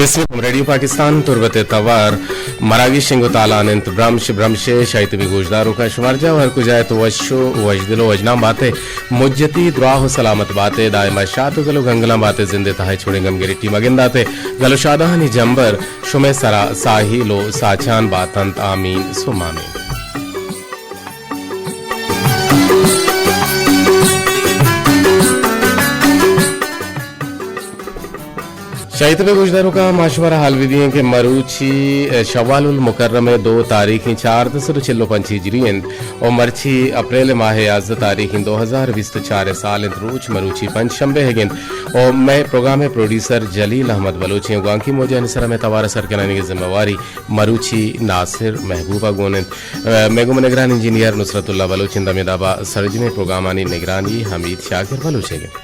بسم اللہ، ریڈیو پاکستان تربت ءِ توار، مراگش شنگ ءُ تالان اِنت، برمش، برمش ءِ شاہی تبی گوشداروکاں شمارجاہ ءُ ہر کجا ات، وش ءُ وشدل ءُ وشنام بات ئے، مجتی دراہ ءُ سلامت بات ئے، دائم ءَ شات ءُ گل ءُ گنگلاں بات ئے، زند ءِ تہا ہچ وڑیں گمگیری ٹی مگندات ئے، گل ءُ شادہانی جمبر شمئے سرا ساہیل ءُ ساچان باتنت، آمین ثم آمین۔ شاہی تبی گوشداروکاں، ما شمارا حال بہ دییں کہ مروچی، اے، شوال المکرم ءِ دو تاریخیں چاردہ سد ءُ چل ءُ پنچ ہجری اِنت ءُ مرچی اپریل ماہ ءِ یازدہ تاریخیں دو ہزار بیست ءُ چار ءِ سال اِنت، روچ مروچی پنچ شنبہ ئیگ اِنت ءُ مئے پروگرام ءِ پروڈیوسر جلیل احمد بلوچ ایں، گوانکی موجانی سرا مئے توار ءِ سر کنانی ءِ ذمہ واری مروچی ناصر محبوب ءَ گون اِنت۔ اے، مئے گوما نگران انجینئر نصرت اللہ بلوچ اِنت، ہمے داب ءَ سرجمیں پروگرامانی نگرانی حمید شاکر بلوچ ئیگ اِنت۔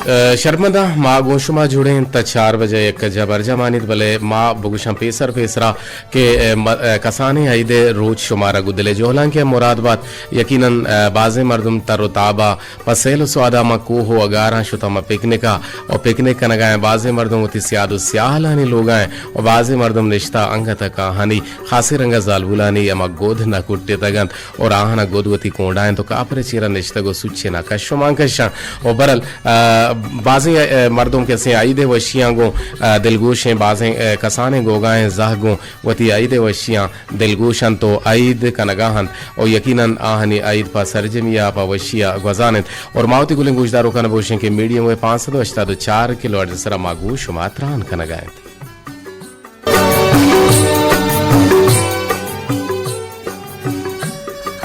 اے، شرمندہ، ما گوں شما جوڑیں تا چار بجہ یک جبر جمانیت، بلے ما بگوشاں پیسر پیسرا کہ، اے، م-، اے، کسانیں عید ءِ روچ شمارا گوں دل ءِ جہلانکی ءَ مراد بات۔ یقیناً، اے، بازیں مردم تر ءُ تاب ءَ پہ سیل ءُ سواد ءَ ماں کوہ ءُ اگاراں شتاں ماں پکنک ءَ ءُ پکنک کنگ ءَ ایں۔ بازیں مردم وتی سیاد ءُ سیاہلانی لوگ ءَ ایں ءُ بازیں مردم نشتہ انگت ءَ کاہانی، خاصیں رنگ ءَ زالبولانی ہما گد نہ کٹتگ اَنت ءُ راہان ءَ گد وتی کونڈا اِنت ءُ کاپر ءِ چیرا نشتگ ءُ سوچے نا کشمانکش اَنت ءُ برل، آ، بازیں، آ، مردم کسیں عید ءِ وشیاں گوں، آ، دلگوش ایں، بازیں، آ، کسانیں گوگائیں زہگ گوں وتی عید ءِ وشیاں دلگوش اَنت ءُ عید کنگ ءَ اَنت ءُ یقیناً آہانی عید پہ سرجمی ءَ پہ وشی ءَ گوزان اِنت۔ اور ما وتی گلیں گوشداروکاں بگوشیں کہ میڈیم ویو پانچ سد ءُ ہشتاد ءُ چار کلو ہرٹز ءِ سرا ما گوں شما تران کنگ ءَ ایں۔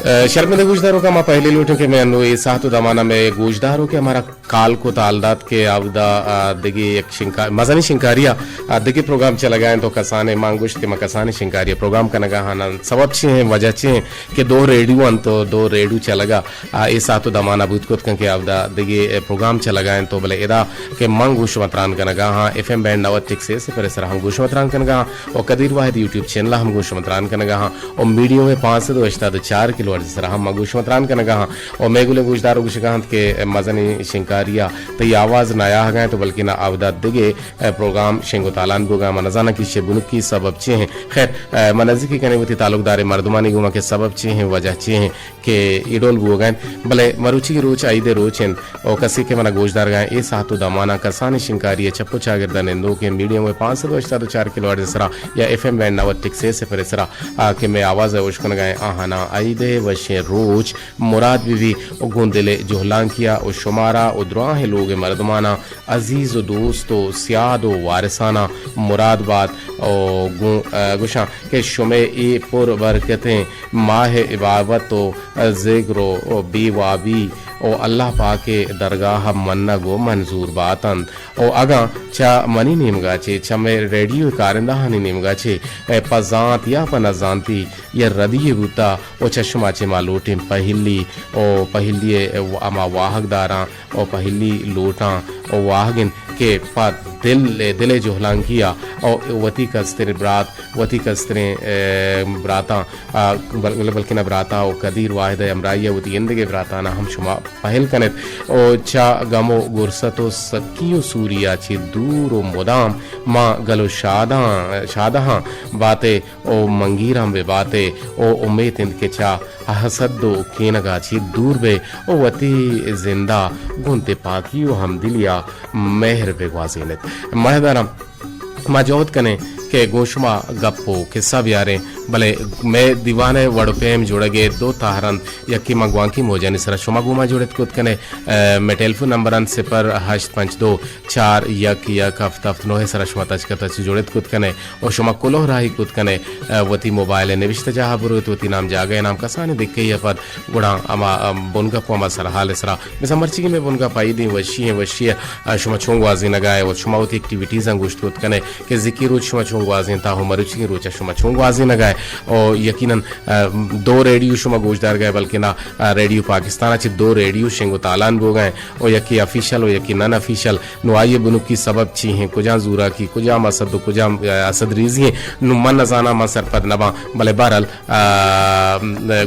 اے، شرمندہ گوشداروکاں، ما پہلی لوٹیں کہ مئے انو اے ساعت ءُ دمانا مئے گوشداروکے ہمارا کال کت، حال دات کہ آودا، آ، دگہ یک شنکا-، مزنیں شنکاری ءَ، آ، دگہ پروگرام چلگا اِنت ءُ کسانیں، ما گوشت کہ ما کسانیں شنکاری ءَ پروگرام کنگا ہاں، سبب چی ایں، وجہ چی ایں کہ دو ریڈیو اَنت ءُ دو ریڈیو چلگا، آ، اے ساعت ءُ دمانا بوت کت کن کہ آودا دگہ، اے، پروگرام چلگا اِنت ءُ بلے ادا کہ من گوں شما تران کنگا ہاں، ایف ایم بینڈ نود ٹک سے صفر ءِ سرا ہم گوں شما تران کنگا ہاں ءُ قدیر واحد یوٹیوب چینل ءَ ہم گوں شما تران کنگا ہاں ءُ میڈیم ویو پانچ سد ءُ ہشتاد ءُ چار کلو ہرٹز ءِ سرا ہم ما گوں شما تران کنگا ہاں۔ ءُ مئے گلیں گوشدار ءُ گوشگا اَنت کہ مزنیں شنکاری ءَ تئی آواز نہ آہگا اِنت، بلکنا آودا دگہ، اے، پروگرام شنگ ءُ تالان بوگا اَنت۔ من نزاناں کہ ایشی بنکی سبب چے ایں۔ خیر، اے، من نزیکی کنیں وتی تعلقدار مردمانی گوما کہ سبب چے ایں، وجہ چے ایں کہ اے ڈول بوگا اِنت۔ بلے مروچی روچ عید ءِ روچ اِنت ءُ کسے کہ منا گوشدارگا ایں، اے ساعت ءُ دمانا کسانیں شنکاری ءِ چپ ءُ چاگردا نندوکیں میڈیم ویو پانچ سد ءُ ہشتاد ءُ چار کلو ہرٹز ءِ سرا یا ایف ایم بینڈ نود ٹک سے صفر ءِ سرا آ، کہ مئے آواز ءَ اشکنگائیں آہاناں عید ءِ وشیں روچ مراد بہ بی ءُ گوں دل ءِ جہلانکیا ءُ شمارا ءُ دراہیں لوگ ءِ مردماناں، عزیز ءُ دوست ءُ سیاد ءُ وارثاناں مراد بات ءُ گوں، آ، گوشاں کہ شمئے اے پر برکتیں ماہ ءِ عبادت ءُ ذکر ءُ بے وابی ءُ اللہ پاک ءِ درگاہ ءَ منگ ءُ منظور بات اَنت۔ ءُ اگاں چہ منی نیمگا چہ، چہ مئے ریڈیو ءِ کارندہانی نیمگا چہ، اے، پہ زانت یا پہ نزانتی یا ردی یے بوتا ءُ چہ شما چہ ما لوٹیں پہلی ءُ پہلی ءِ ہما واہگ داراں ءُ پہلی لوٹاں ءُ واہگ اِنت کہ پہ دل، دل ءِ جہلانکی ءَ ءُ وتی کستریں برات، وتی کستریں، اے، براتاں، آ، بل-، بلکنا براتاں ءُ قدیر واحد ءِ ہمراہی ءَ وتی ایندگہ براتاناں ہم شما پہل کنت ءُ چہ غم ءُ گرست ءُ سکی ءُ سوری ءَ چہ دور ءُ مدام ماں گل ءُ شاداں، شادہاں بات ئے ءُ منگیراں بہ بات ئے ءُ امیت اِنت کہ چہ حسد ءُ کینگ ءَ چہ دور بئے ءُ وتی زند ءَ گوں تپاکی ءُ ہمدلی ءَ مہر بہ گوازین ات۔ مہداراں ما جہد کنیں کہ گوں شما گپ ءُ کسہ بیاریں، بلے مئے دیوان ءِ وڑ ءُ پیم جوڑگ ءِ دو تہر اَنت، یکے ما گوانکی موجانی سرا شما گوں ما جوڑت کت کن ئے، اے، مئے ٹیلیفون نمبر اَنت صفر ہشت پنچ دو چار یک یک ہفت ہفت نو ءِ سرا شما تچک ءَ تچک جوڑت کت کن ئے ءُ شما کلوہ راہی کت کن ئے، اے، وتی موبائل ءِ نوشتہ جاہ ءَ بروت، وتی نام جاگہ ءِ نام کسانیں دکے ءَ پد گڑا ہما، ام، بنگپ ءُ ہما سرحال ءِ سرا بزاں مرچیگیں مئے بنگپ عیدیں وشی ایں، وشی ءَ، آ، شما چون گوازینگ ءَ ئے ءُ شما وتی ایکٹیویٹیزاں گوشت کت کن ئے کہ زکی روچ شما چون گوازینتا ءُ مروچیگیں روچ ءَ شما چون گوازینگ ءَ ئے۔ و یقیناً، آ، دو ریڈیو شما گوشدارگا ئے، بلکنا، آ، ریڈیو پاکستان ءَ چہ دو ریڈیو شنگ و تالان بوگا ایں، و یکے آفیشل و یکے نان آفیشل۔ نوں آئی ءِ بنکی سبب چی ایں؟ کجام زوراکی، کجام حسد و کجام، آ، حسد ریزی ایں؟ نوں من نزاناں، من سرپد نباں، بلے بہرحال، آ،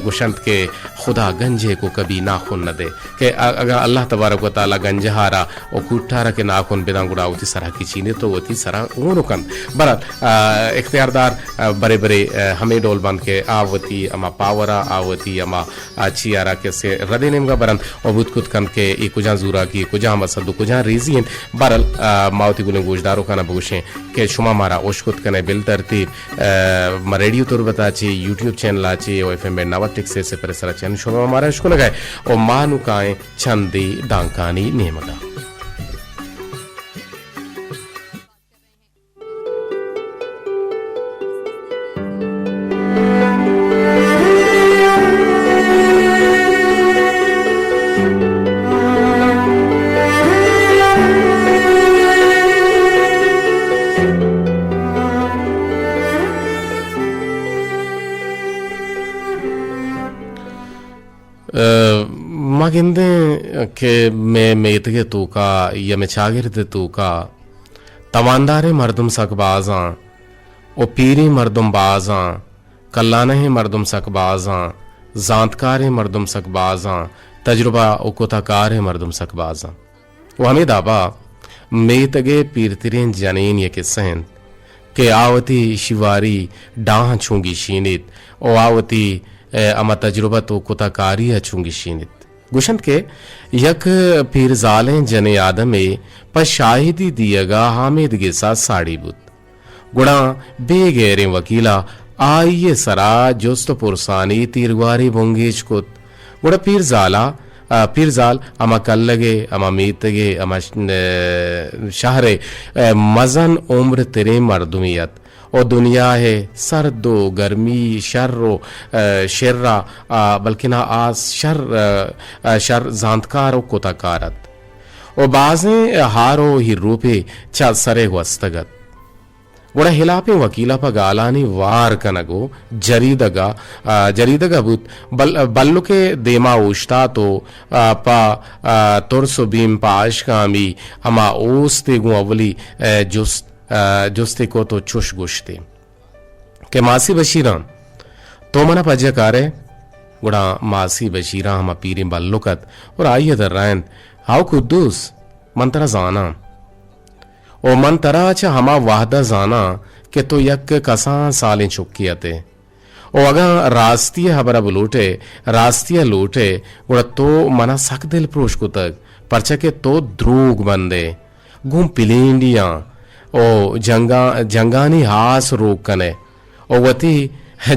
گوشنت کہ خدا گنجے کو کبھی ناخن نہ دے۔ کہ ا-، اگاں اللہ تبارک و تعالی گنجہارا و کوٹارا کہ ناکن بداں، گڑا وتی سرا کچینیت و وتی سرا ہون کنت۔ بہرحال، آ، اختیاردار، آ، برے برے، آ، ہمے ڈول بنت کہ آ وتی ہما پاورا، آ وتی ہما، آ، چیارا کہ سے ردے نیمگا برنت و بوت کت کنت کہ اے کجام زوراکی، کجام حسد و کجام ریزی انت۔ بہرحال، آ، ما وتی گلیں گوشداروکانا بگوشیں کہ شما مارا اشکت کنے بل ترتیب، آ، ما ریڈیو تربتا چی، یوٹیوب چینلا چی و ایف ایم بینڈ نود ٹک سے سپر سرا چی، شما مارا اشکنگا ئے و ما نوں کائیں چندے دانکانی نیمگا۔ ء، ما گندیں کہ مئے میتگ ء توکا یا مئے چاگرد ء توکا توانداریں مردم سک بازاں و پیریں مردم بازاں، کلانہیں مردم سک بازاں، زانتکاریں مردم سک بازاں، تجربہ و کتہ کاریں مردم سک بازاں۔ و ہمے دابا میتگ ء پیرتریں جنین یک کسہ انت کہ آ وتی شیواری ڈاہاں چون گیشینیت و آ وتی، ء، ہما تجربت و کتہ کاری ء چون گیشینیت۔ گوشنت کہ یک پیرزالیں جنیں آدمے پہ شاہدی دیگا حامد گسا ساڑی بوت۔ گڑا بے گیریں وکیلا آئی ء سرا جست و پرسانی تیرگواری بنگیج کت۔ گڑا پیرزالا، آ، پیرزال ہما کلگے، ہما میتگے، ہما ش-، ن-، شہرے، آ، مزن عمر تریں مردمی ات۔ و دنیا ء سرد و گرمی، شر و، آ، شرا، آ، بلکنا آ شر، آ، آ، شر زانتکار و کتہ کار ات۔ و بازیں ہار و ہیروپے چہ سرے گوستگ ات۔ گڑا ہلاپیں وکیلا پہ گالانی وار کنگ و جریدگا، آ، جریدگا بوت۔ بل-، بلکے دیما اوشتات و، آ، پہ، آ، ترس و بیم پہ آشکامی ہما اوستے گوں اولی، آ، جست، آ، جستے کت و چش گوشتے کہ ماسی بشیراں، تو منا پجہ کارے؟ گڑا ماسی بشیراں ہما پیریں بلک ات اور آئی ء درائینت، ہاو قدوس، من ترا زاناں۔ و من ترا چہ ہما وہد ء زاناں کہ تو یک کسان سالیں چکے ات ئے۔ و اگاں راستی ء ہبر ء بلوٹ ئے، راستی ء لوٹ ئے، گڑا تو منا سک دل پروش کتگ، پرچا کہ تو دروگ بند ئے، گوں پلینڈیاں و جنگا-، جنگانی ہاس روک کن ئے و وتی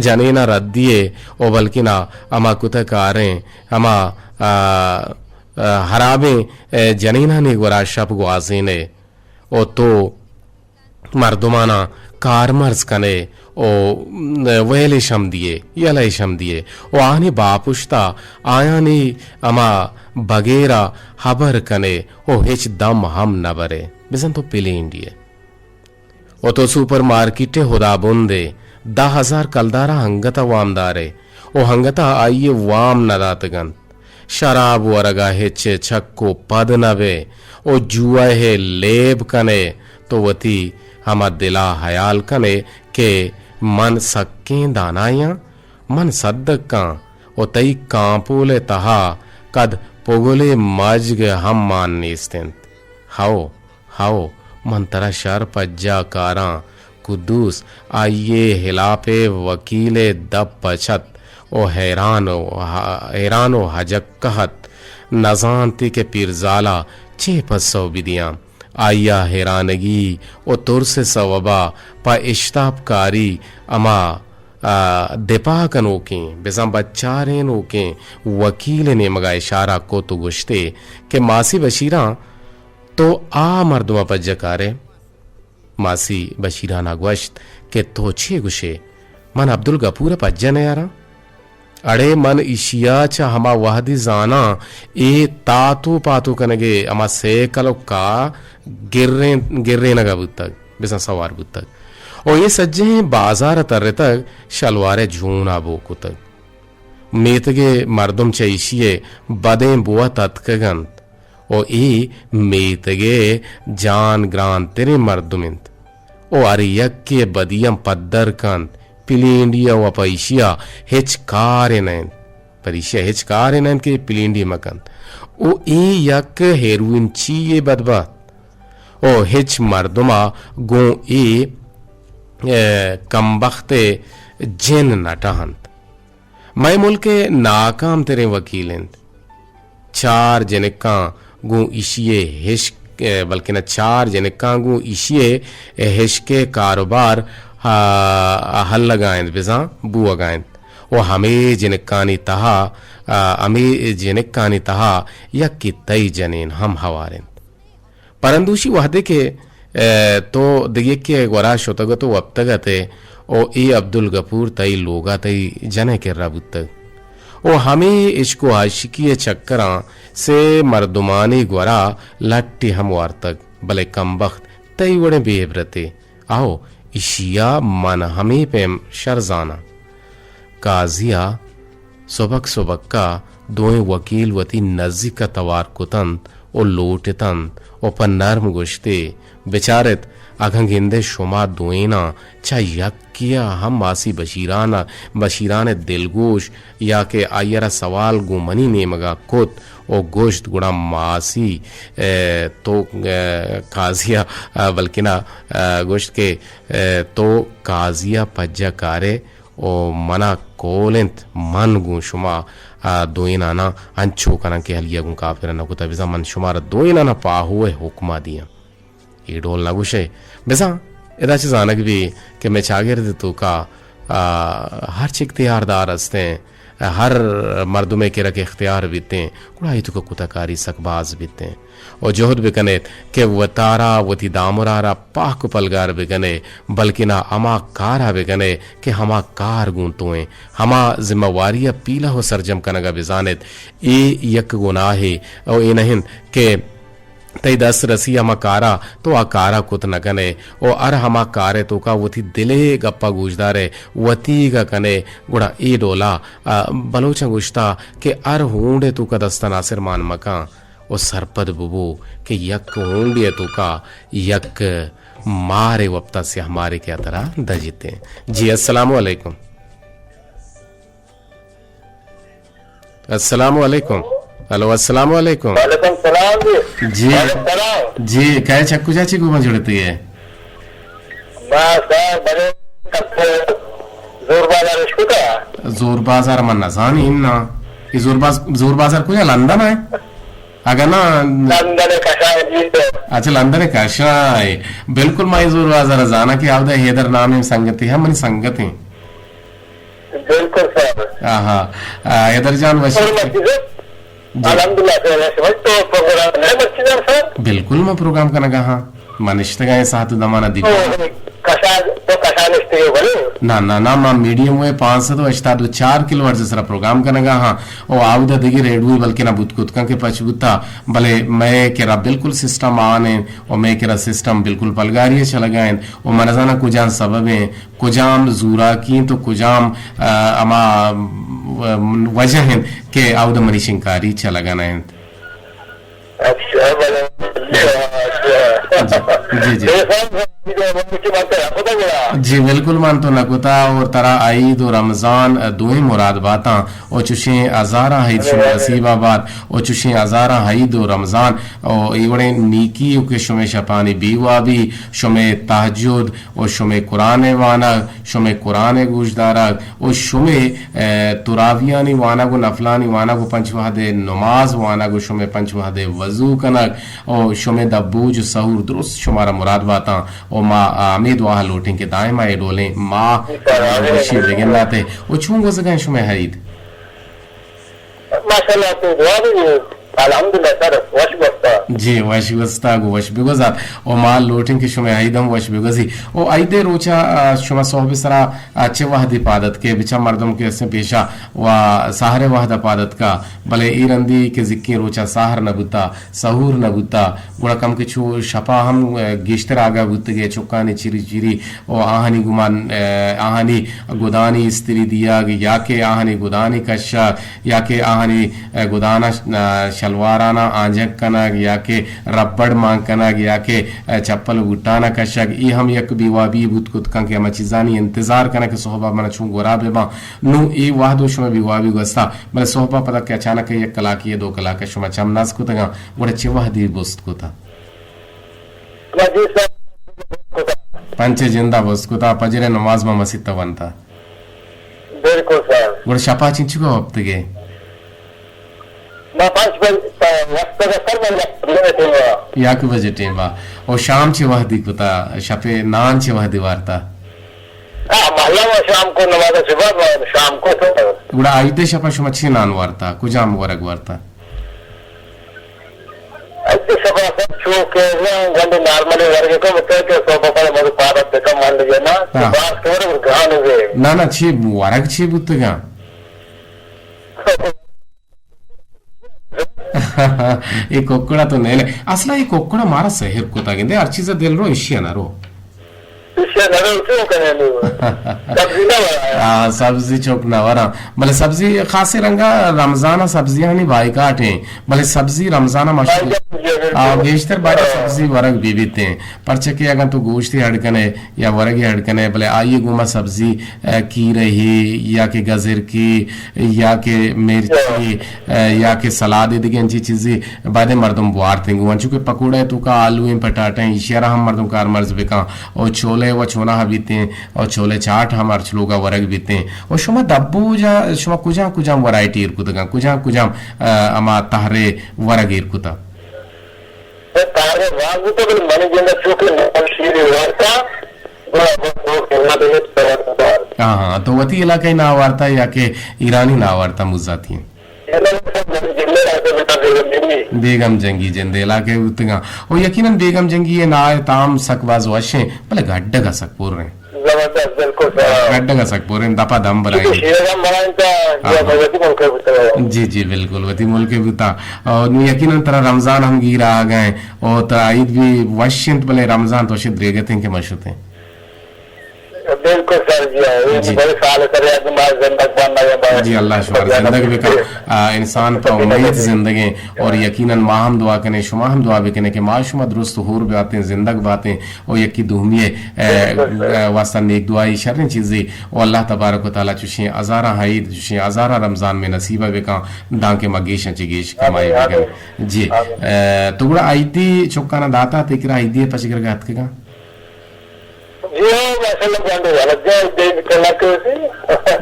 جنین ء ردی ئے و بلکنا ہما کتہ کاریں، ہما، آ، آ، ہرابیں، آ، جنینانی گورا شپ گوازین ئے۔ و تو مردماناں کارمرز کن ئے و ویل اش ہم دیئے، یلہ اش ہم دیئے و آہانی باپشتا آیانی ہما بگیرا ہبر کن ئے و ہچ دم ہم نہ بر ئے۔ بزاں تو پلینڈی ئے و تو سوپر مارکیٹ ء ہدابند ئے، دہ ہزار کلدارا انگتا وامدار ئے و انگتا آئی ء وام نہ داتگ انت۔ شراب ورگا ہچ چک و پد نہ بئے و جوئے لیب کن ئے، تو وتی ہما دلا ہیال کن ئے کہ من سکیں دانائیاں، من سدکاں و تئی کانپول ء تہا کد پگلے مجگ ہم مان نیست انت۔ ہئو، ہئو، من ترا شر پجا کاراں۔ قدوس آئی ء ہلاپ ء وکیل ء دپ ء چت و حیران و ہ-، حیران و ہجکہ ات، نزانتی کہ پیرزالا چے پسو بدیاں۔ آئی ء حیرانگی و ترس ء سوبا پہ اشتاپ کاری ہما، آ، دپا کنوکیں، بزاں بچارینوکیں وکیل ء نیمگا اشارہ کت و گوشتے کہ ماسی بشیراں، تو آ مردم ء پجہ کارئے؟ ماسی بشیران ء گوشت کہ تو چے گوشے؟ من عبدالغفور ء پجہ نیاراں؟ اڑے من ایشی ء چہ ہما وہدی زاناں، اے تاتو پاتو کنگ ء ہما سیکلک ء گرین-، گرینگ ء بوتگ، بزاں سوار بوتگ۔ ءُ اے سجہیں بازار ءَ ترتگ، شلوار ءِ جون ءَ بو کتگ۔ میتگ ءِ مردم چہ ایشی ءِ بدیں بو ءَ تتکگ اَنت ءُ اے میتگ ءِ جان گرانتریں مردم اَنت ءُ ہر یکے ءِ بدیاں پدر کنت۔ پلینڈی ءَ وَ پہ ایشی ءَ ہچ کارے نہ اِنت، پر ایشی ءَ ہچ کارے نہ اِنت کہ پلینڈی مہ کنت۔ ءُ اے یک ہیروئن چی یے بدبخت ءُ ہچ مردم ءَ گوں اے، اے، کمبخت ءِ جن نہ ٹہنت۔ مئے ملک ءِ ناکام تریں وکیل اِنت۔ چار جنکاں گوں ایشی ءِ ہشک، بلکنا چار جنکاں گوں ایشی ءِ ہشک ءِ کاروبار، آ، ہلگا اِنت، بزاں بوگا اِنت۔ ءُ ہمے جنکانی تہا، آ، ہمے جنکانی تہا یکے تئی جنین ہم ہوار اِنت۔ پرندوشی وہدے کہ، اے، تو دگہ یکے ءِ گورا شتگ اَت ءُ وپتگ اَت ئے ءُ اے عبدالغفور تئی لوگ ءَ تئی جن ءِ کرا بوتگ ءُ ہمے عشق ءُ عاشقی ءِ چکراں سے مردمانی گورا لٹے ہم وارتگ، بلے کمبخت تئی وڑیں بے عبرتے۔ آہو، ایشی ءَ من ہمے پیم شر زاناں۔ قاضی ءَ سبک سبک ءَ دوئیں وکیل وتی نزیک ءَ توار کت اَنت ءُ لوٹ اِت اَنت ءُ پہ نرم گوشتے، بچار اِت، اگاں گندئے شما دوئیناں چہ یکے ءَ ہم ماسی بشیران ءَ، بشیران ءِ دلگوش یا کہ آئی ءَ را سوال گوں منی نیمگ ءَ کت ءُ گوشت، گڑا ماسی، اے، تو، اے، قاضی ءَ، اے، بلکنا، اے، گوشت کہ، اے، تو قاضی ءَ پجہ کارئے ءُ منا کول اِنت، من گوں شما، آ، دوئیناناں انچو کناں کہ ہلی ءَ گوں کافر ءَ نہ کتہ، بزاں من شمارا دوئیناناں پاہو ءِ حکم ءَ دیاں۔ اے ڈول نہ گوشئے۔ بزاں ادا چہ زانگ بی کہ مئے چاگرد ءِ توکا، آ، ہرچ اختیار دار استیں، ہر مردمے کرا کہ اختیار بیتیں، گڑا اے توکا کوتاکاری سک باز بیتیں۔ ءُ جہد بکن ایت کہ وتارا وتی دامرا را پاک ءُ پلگار بکن ئے، بلکنا ہما کارا بکن ئے کہ ہما کار گوں تو ایں، ہما ذمہ واری ءَ پیلہ ءُ سرجم کنگ ءَ بزان ایت۔ اے یک گناہے ءُ اے نہ اِنت کہ تئی دست رسی ہما کارا تو آ کارا کت نہ کن ئے ءُ ہر ہما کار ءِ توکا وتی دل ءِ گپا گوشدار ئے، وتیگ ءَ کن ئے، گڑا اے ڈولا، آ، بلوچاں گوشتا کہ ہر ہونڈ ءِ توکا دست ءَ ناسر مان مکن۔ ءُ سرپد ببو کہ یک ہونڈے ءِ توکا یک مارے وپتا، سیاہ مارے کہ آ ترا دجیتیں۔ جی، السلام علیکم۔ السلام علیکم۔ ہلو، السلام علیکم۔ وعلیکم السلام جی۔ جی۔ وعلیکم السلام۔ جی، کئے چہ کجا چی گوما جڑتے ئے؟ ما سر بلے کسے زور بازار اش کتا۔ زور بازار من نزانی نا۔ اے زور باز-، زور بازار کجا؟ لندن ءَ؟ اگاں نا، لندن ءِ کشا اِنت۔ اچھا، لندن ءِ کشا اِنت۔ بالکل، ما اے زور بازار ءَ زاناں کہ آودا حیدر نامیں سنگتے ہم منی سنگت ایں۔ بالکل سر۔ آہا۔ آ، حیدر جان وش۔ اور مسجد؟ جی۔ الحمدللہ سر، وش تو پروگرام ہے مسجد سر؟ بالکل، ما پروگرام کنگا ہاں۔ ما نشتگاں اے ساعت ءُ دمانا دیما۔ تو کشا، تو کشا نشتگے بلے؟ نا، نا، نا، ما میڈیم ویو پانچ سد ءُ ہشتاد ءُ چار کلو ہرٹز ءِ سرا پروگرام کنگا ہاں۔ او آودا دگہ ریڈیو بلکنا بوت کت کن کہ پچ بوتا، بلے مئے کرا بالکل سسٹم آن اِنت، او مئے کرا سسٹم بالکل پلگاری ءَ چلگا اِنت، او من نزاناں کجام سبب اِنت، کجام زوراکی اِنت، تو کجام، آ، ہما، آ، وجہ اِنت کہ آودا منی شنگکاری چلگا نہ اِنت۔ اچھا، بلے۔ جی، جی، جی۔ جی، بالکل من تو نہ کتا، اور ترا عید و رمضان دوئیں مراد باتاں، اور چوشیں ہزاراں عید شما نصیبا بات، اور چوشیں ہزاراں عید و رمضان، اور اے وڑیں نیکی و کہ شمے شپانی بے وابی، شمے تہجد، و شمے قرآن ءِ وانگ، شمے قرآن ءِ گوشدارگ و شمے، اے، تراویحانی وانگ و نفلانی وانگ و پنچ وہد ءِ نماز وانگ و شمے پنچ وہد ءِ وضو کنگ و شمے دبوج و سحور درست شمارا مراد باتاں و ما ہمے دعا لوٹیں کہ دائما اے ڈولیں ماہ وشی بگندات ءُ چون گوزگا ایں شمے عید؟ ماشاءاللہ، تو دعا بگو۔ الحمدللہ سر، وش گوستا۔ جی، وش گوستا، گو وش بگوزات۔ او ما لوٹیں کہ شما عید ہم وش بگوزی۔ او عید روچا، آ، شما صحب سرا، آ، چہ وحدی پادت کے بچا مردم کہ اسیں پیشا و سحر وحد پادت کا، بلے ای رندی کہ زکی روچا سحر نہ بوتا، سحور نہ بوتا، گڑا کم کہ چو شپا ہم، آ، گیشتر آگاہ بوتگے، چکانی چیری چیری و آہانی گمان، آ، آہانی گدانی استری دیگ یا کہ آہانی گدانی کشگ یا کہ آہانی، آ، گدانا ش-، آ، شلوارانا آنجگ کنگ یا کہ ربڑ مان کنگ یا کہ، آ، چپل و بوٹانا کشگ، ای ہم یک بیوابی بوت کت کن کہ ہما چیزانی انتظار کنگ کہ صحبا من چون گورا بباں۔ نوں ای وہد و شما بیوابی گوستا، بلے صحبا پدا کہ اچانک یک کلاکی دو کلاک شما چم نز کتگاں، گڑا چہ وہدی بست کتا؟ پنچ جندا بست کتا، پجر نماز ما مسیت ونتا۔ بالکل سر۔ گڑا شپا چنچکا وپتگے؟ ما پنچ بج-، پا-، وقت کا سر من یک بجے ٹیم ہوا۔ یک بجے ٹیم ہوا۔ او شام چہ وہدی کتا، شپے نان چہ وہدی وارتا؟ ہاں، مہلا ما شام کو نماز صبح ما شام کو تو۔ گڑا آئیتے شپا شما چی نان وارتا؟ کجام ورگ وارتا؟ اچھا، شپا سر چوک ہے نا، گنڈ نارمل ورگ کو مت ہے کہ صبح پر مدو پارت کا من لینا، ہاں۔ باس کے ورگ گان ہوئے۔ نہ، نہ، چی ورگ چی بوتگا؟ اے ککڑا تو نیلے۔ اصلا اے ککڑا مارا سحر کتا گندے، ہر چیز دل رو اشیا نہ رو۔ اشیا نہ رو، کیوں کنے نو؟ سبزی نہ ورا۔ آ، سبزی چوک نہ ورا۔ بلے سبزی خاصے رنگا رمضان سبزیانی بائیکاٹ ہیں۔ بلے سبزی رمضان مشہور۔ بائیکاٹ، جی، بالکل۔ آ، گیشتر باید ہاں۔ سبزی ورگ بی بیتے ہیں۔ پرچہ کہ اگاں تو گوشتی ہڈ کنے یا ورگی ہڈ کنے، بلے آئیے گوما سبزی، آ، کیرہی یا کہ گزرکی یا کہ مرچی، آ، یا کہ سلاد دگہ انچی چیزی بعد مردم بوارتیں گوں، انچو کہ پکوڑے توکا آلویں، پٹاٹیں، ایشی را ہم مردم کارمرز بکاں، او چھولے و چوناہا بیتیں، او چھولے چاٹ ہم ہرچ لوگا ورگ بیتیں۔ او شما دبوجا، شما کجام کجام ورائٹی ایر کتگاں، کجام کجام، آ، ہما تہرے ورگ ایر کتا؟ تہرے ورگ بوتا، بلے منی جندا چوکے نام شیری وارتا، گڑا بس وہ کہنا دے، ہاں، ہاں، تو وتی علاقہ نا وارتا یا کہ ایرانی نا وارتا مزاتی ہیں؟ بیگم جنگی جند علاقہ بوتگاں۔ او یقیناً بیگم جنگی ءِ ناہ ءِ تام سک باز وش ایں، بلے گڈگ ءَ سک پر ایں۔ زبردست، بالکل سر۔ گڈگ ءَ سک پر ایں، دپ ءَ دم بلائیں۔ شیر ہم بلائیں تا، ہاں، یا ہاں۔ وتی ملک ءَ بوتگ۔ جی، جی، بالکل، وتی ملک ءَ بوتا۔ او نوں یقیناً ترا رمضان ہم گیر آگ ءَ ایں، او ترا عید بھی وش انت، بلے رمضان تو شد ریگت ایں کہ مشتیں۔ بالکل سر جی، ہاں۔ اے جی۔ بڑے سال سر، یک ما زندگ بننا یا بس۔ جی، اللہ شمار زندگ بکا۔ آ، انسان پہ امید زندگ ایں اور یقیناً ما ہم دعا کنیں، شما ہم دعا بکنیں کہ ما شما درست و ہور باتیں، زندگ باتیں اور یکی دومی ءِ، اے، بالکل سر۔ اے، واسطہ نیک دعائی شریں چیزے اور اللہ تبارک و تعالیٰ چوشیں ہزاراں عید، چوشیں ہزاراں رمضان میں نصیبہ بکاں، دانکہ ما گیشاں چہ گیش کمائی آمین، بکن۔ آمین۔ جی۔ آمین۔ اے، تو گڑا عیدی چکانا داتا تکرا عیدی پچ گرگا اتکگا؟ جی ہو، ماشاءاللہ، گونڈو غلط جائے، دے کلا کے سی،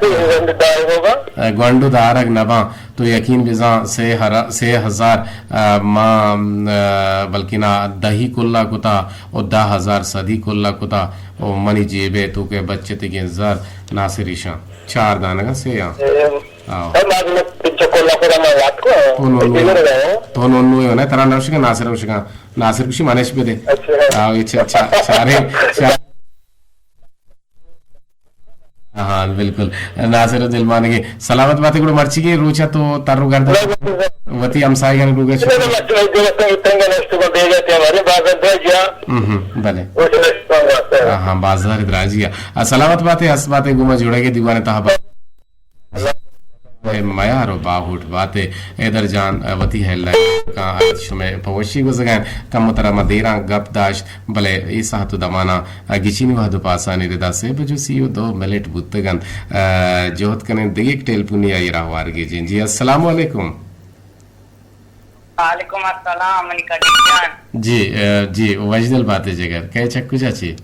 گونڈو دار ہوگا۔ اے، گونڈو دارگ نباں، تو یقین بزاں، سے ہر-، سے ہزار، اے، ما، اے، بلکنا دہی کلا کتا، او دہ ہزار صدی کلا کتا، او منی جیبے تو کہ بچتگیں زر ناصر ایشاں، چار دانگا سے آں۔ اے، آؤ۔ اے، ما پچھو کلا کتا ما یاد کو، تو نو نو، تو نو نو ہے نا، ترا نوشگا ناصر ہوشگا۔ ناصر گوشی منش بدے۔ اچھا۔ آ، اے چا-، چا-، چارے، چا-، ہاں، بالکل۔ ناصر دلمانگے۔ سلامت باتے گڑا مرچیگیں روچا تو تر و گردن وتی ہمسایگانی روگا چو۔ ہم، ہم، بلے۔ ہاں، ہاں، بازار دراجی۔ آ، سلامت باتے، ہست باتے گوما جوڑے گے دیوان تہا با۔ میار و باہوٹ باتے۔ حیدر جان، وتی ہیل لائن کاں، شمئے پہ وشی گوزگان۔ کم ترا ما دیراں گپ داشت، بلے اے ساعت و دمانا گچینی وہد و پاسانی ردا سے بجو سی و دو منٹ بوتگ انت۔ جہد کنیں دگہ یک ٹیلیفونی آئی راہ وارگی جیں۔ جی، السلام علیکم۔ وعلیکم السلام، منی کڈی جان۔ جی، اے، جی، وشدل باتے جگر۔ کئے چک کجا چی؟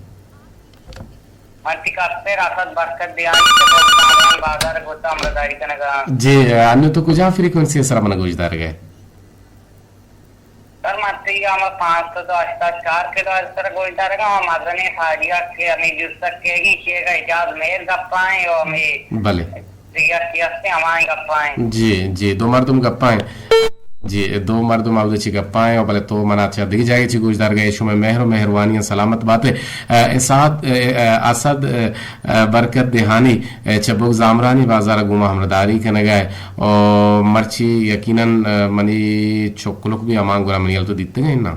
من تئی کستر اسد برکت دیانی چہ بلوچستان بازار گوتا ہمراہداری کنگا۔ جی، انو تو کجا فریکوئنسی سرا من گوش دارگئے؟ سر، من تئی ہما پانچ سد و ہشتاد چار کلو ہرٹز سرا گوش دارگا، ہما مزنیں ساڑی ہشت کہ ہمیں جوسک کیگی، شیگا اعجاز مہر گپائیں و ہمیں بلے۔ دگہ کہ ہستیں ہمائیں گپائیں۔ جی، جی، دو مردم گپائیں۔ جی، دو مردم اود چی گپائیں، بلے تو منا چہ دگہ جاگے چی گوشدارگا ئے، شمئے مہر و مہروانیاں، سلامت باتے۔ ا، اسعد، ا، ا، اسد، ا، ا، برکت دہانی، ا، چہ بگ زامرانی بازار گوما ہمراہداری کنگا ئے۔ او مرچی یقیناً، ا، منی چکلک بھی ہمان گورا منی ہل تو دیتگا نا؟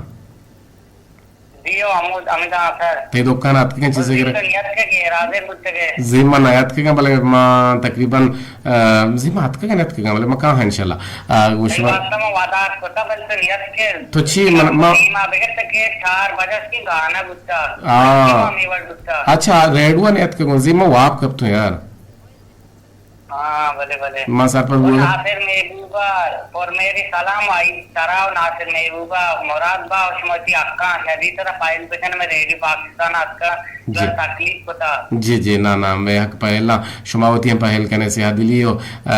جی، او ہمود، ہمدا سر۔ تئی دکان اتکگیں چیزے گرے؟ تو نیت کے کہ ارادے بوتگے۔ زی ما نیاتکگاں، بلے ما تقریباً، ا، زی ما اتکگاں نیاتکگاں، بلے ما کاہاں انشاءاللہ۔ ا، گوش تئی ما واسطہ ما وعدہ کتا، بل تو نیت کے۔ تو چی من، ما ما بگت کے چار بجے کی گانا بوتا۔ آ۔ ما میوڑ بوتا۔ اچھا، ریڈوا نیاتکگوں، زی ما واب کپتوں یار۔ ہاں، بلے، بلے۔ ما سرپد بوگا۔ ناصر محبوبا، پر میری سلام آئی ترا و ناصر محبوبا، مراد با و شما تی حقاں شدی ترا فائل بکن، میں ریڈیو پاکستان اتکا، جی۔ جو تکلیف کتا۔ جی، جی، نا، نا، میں حق پہلا، شما وتی ہم پہل کنے سیاہ دلی ہو، ا،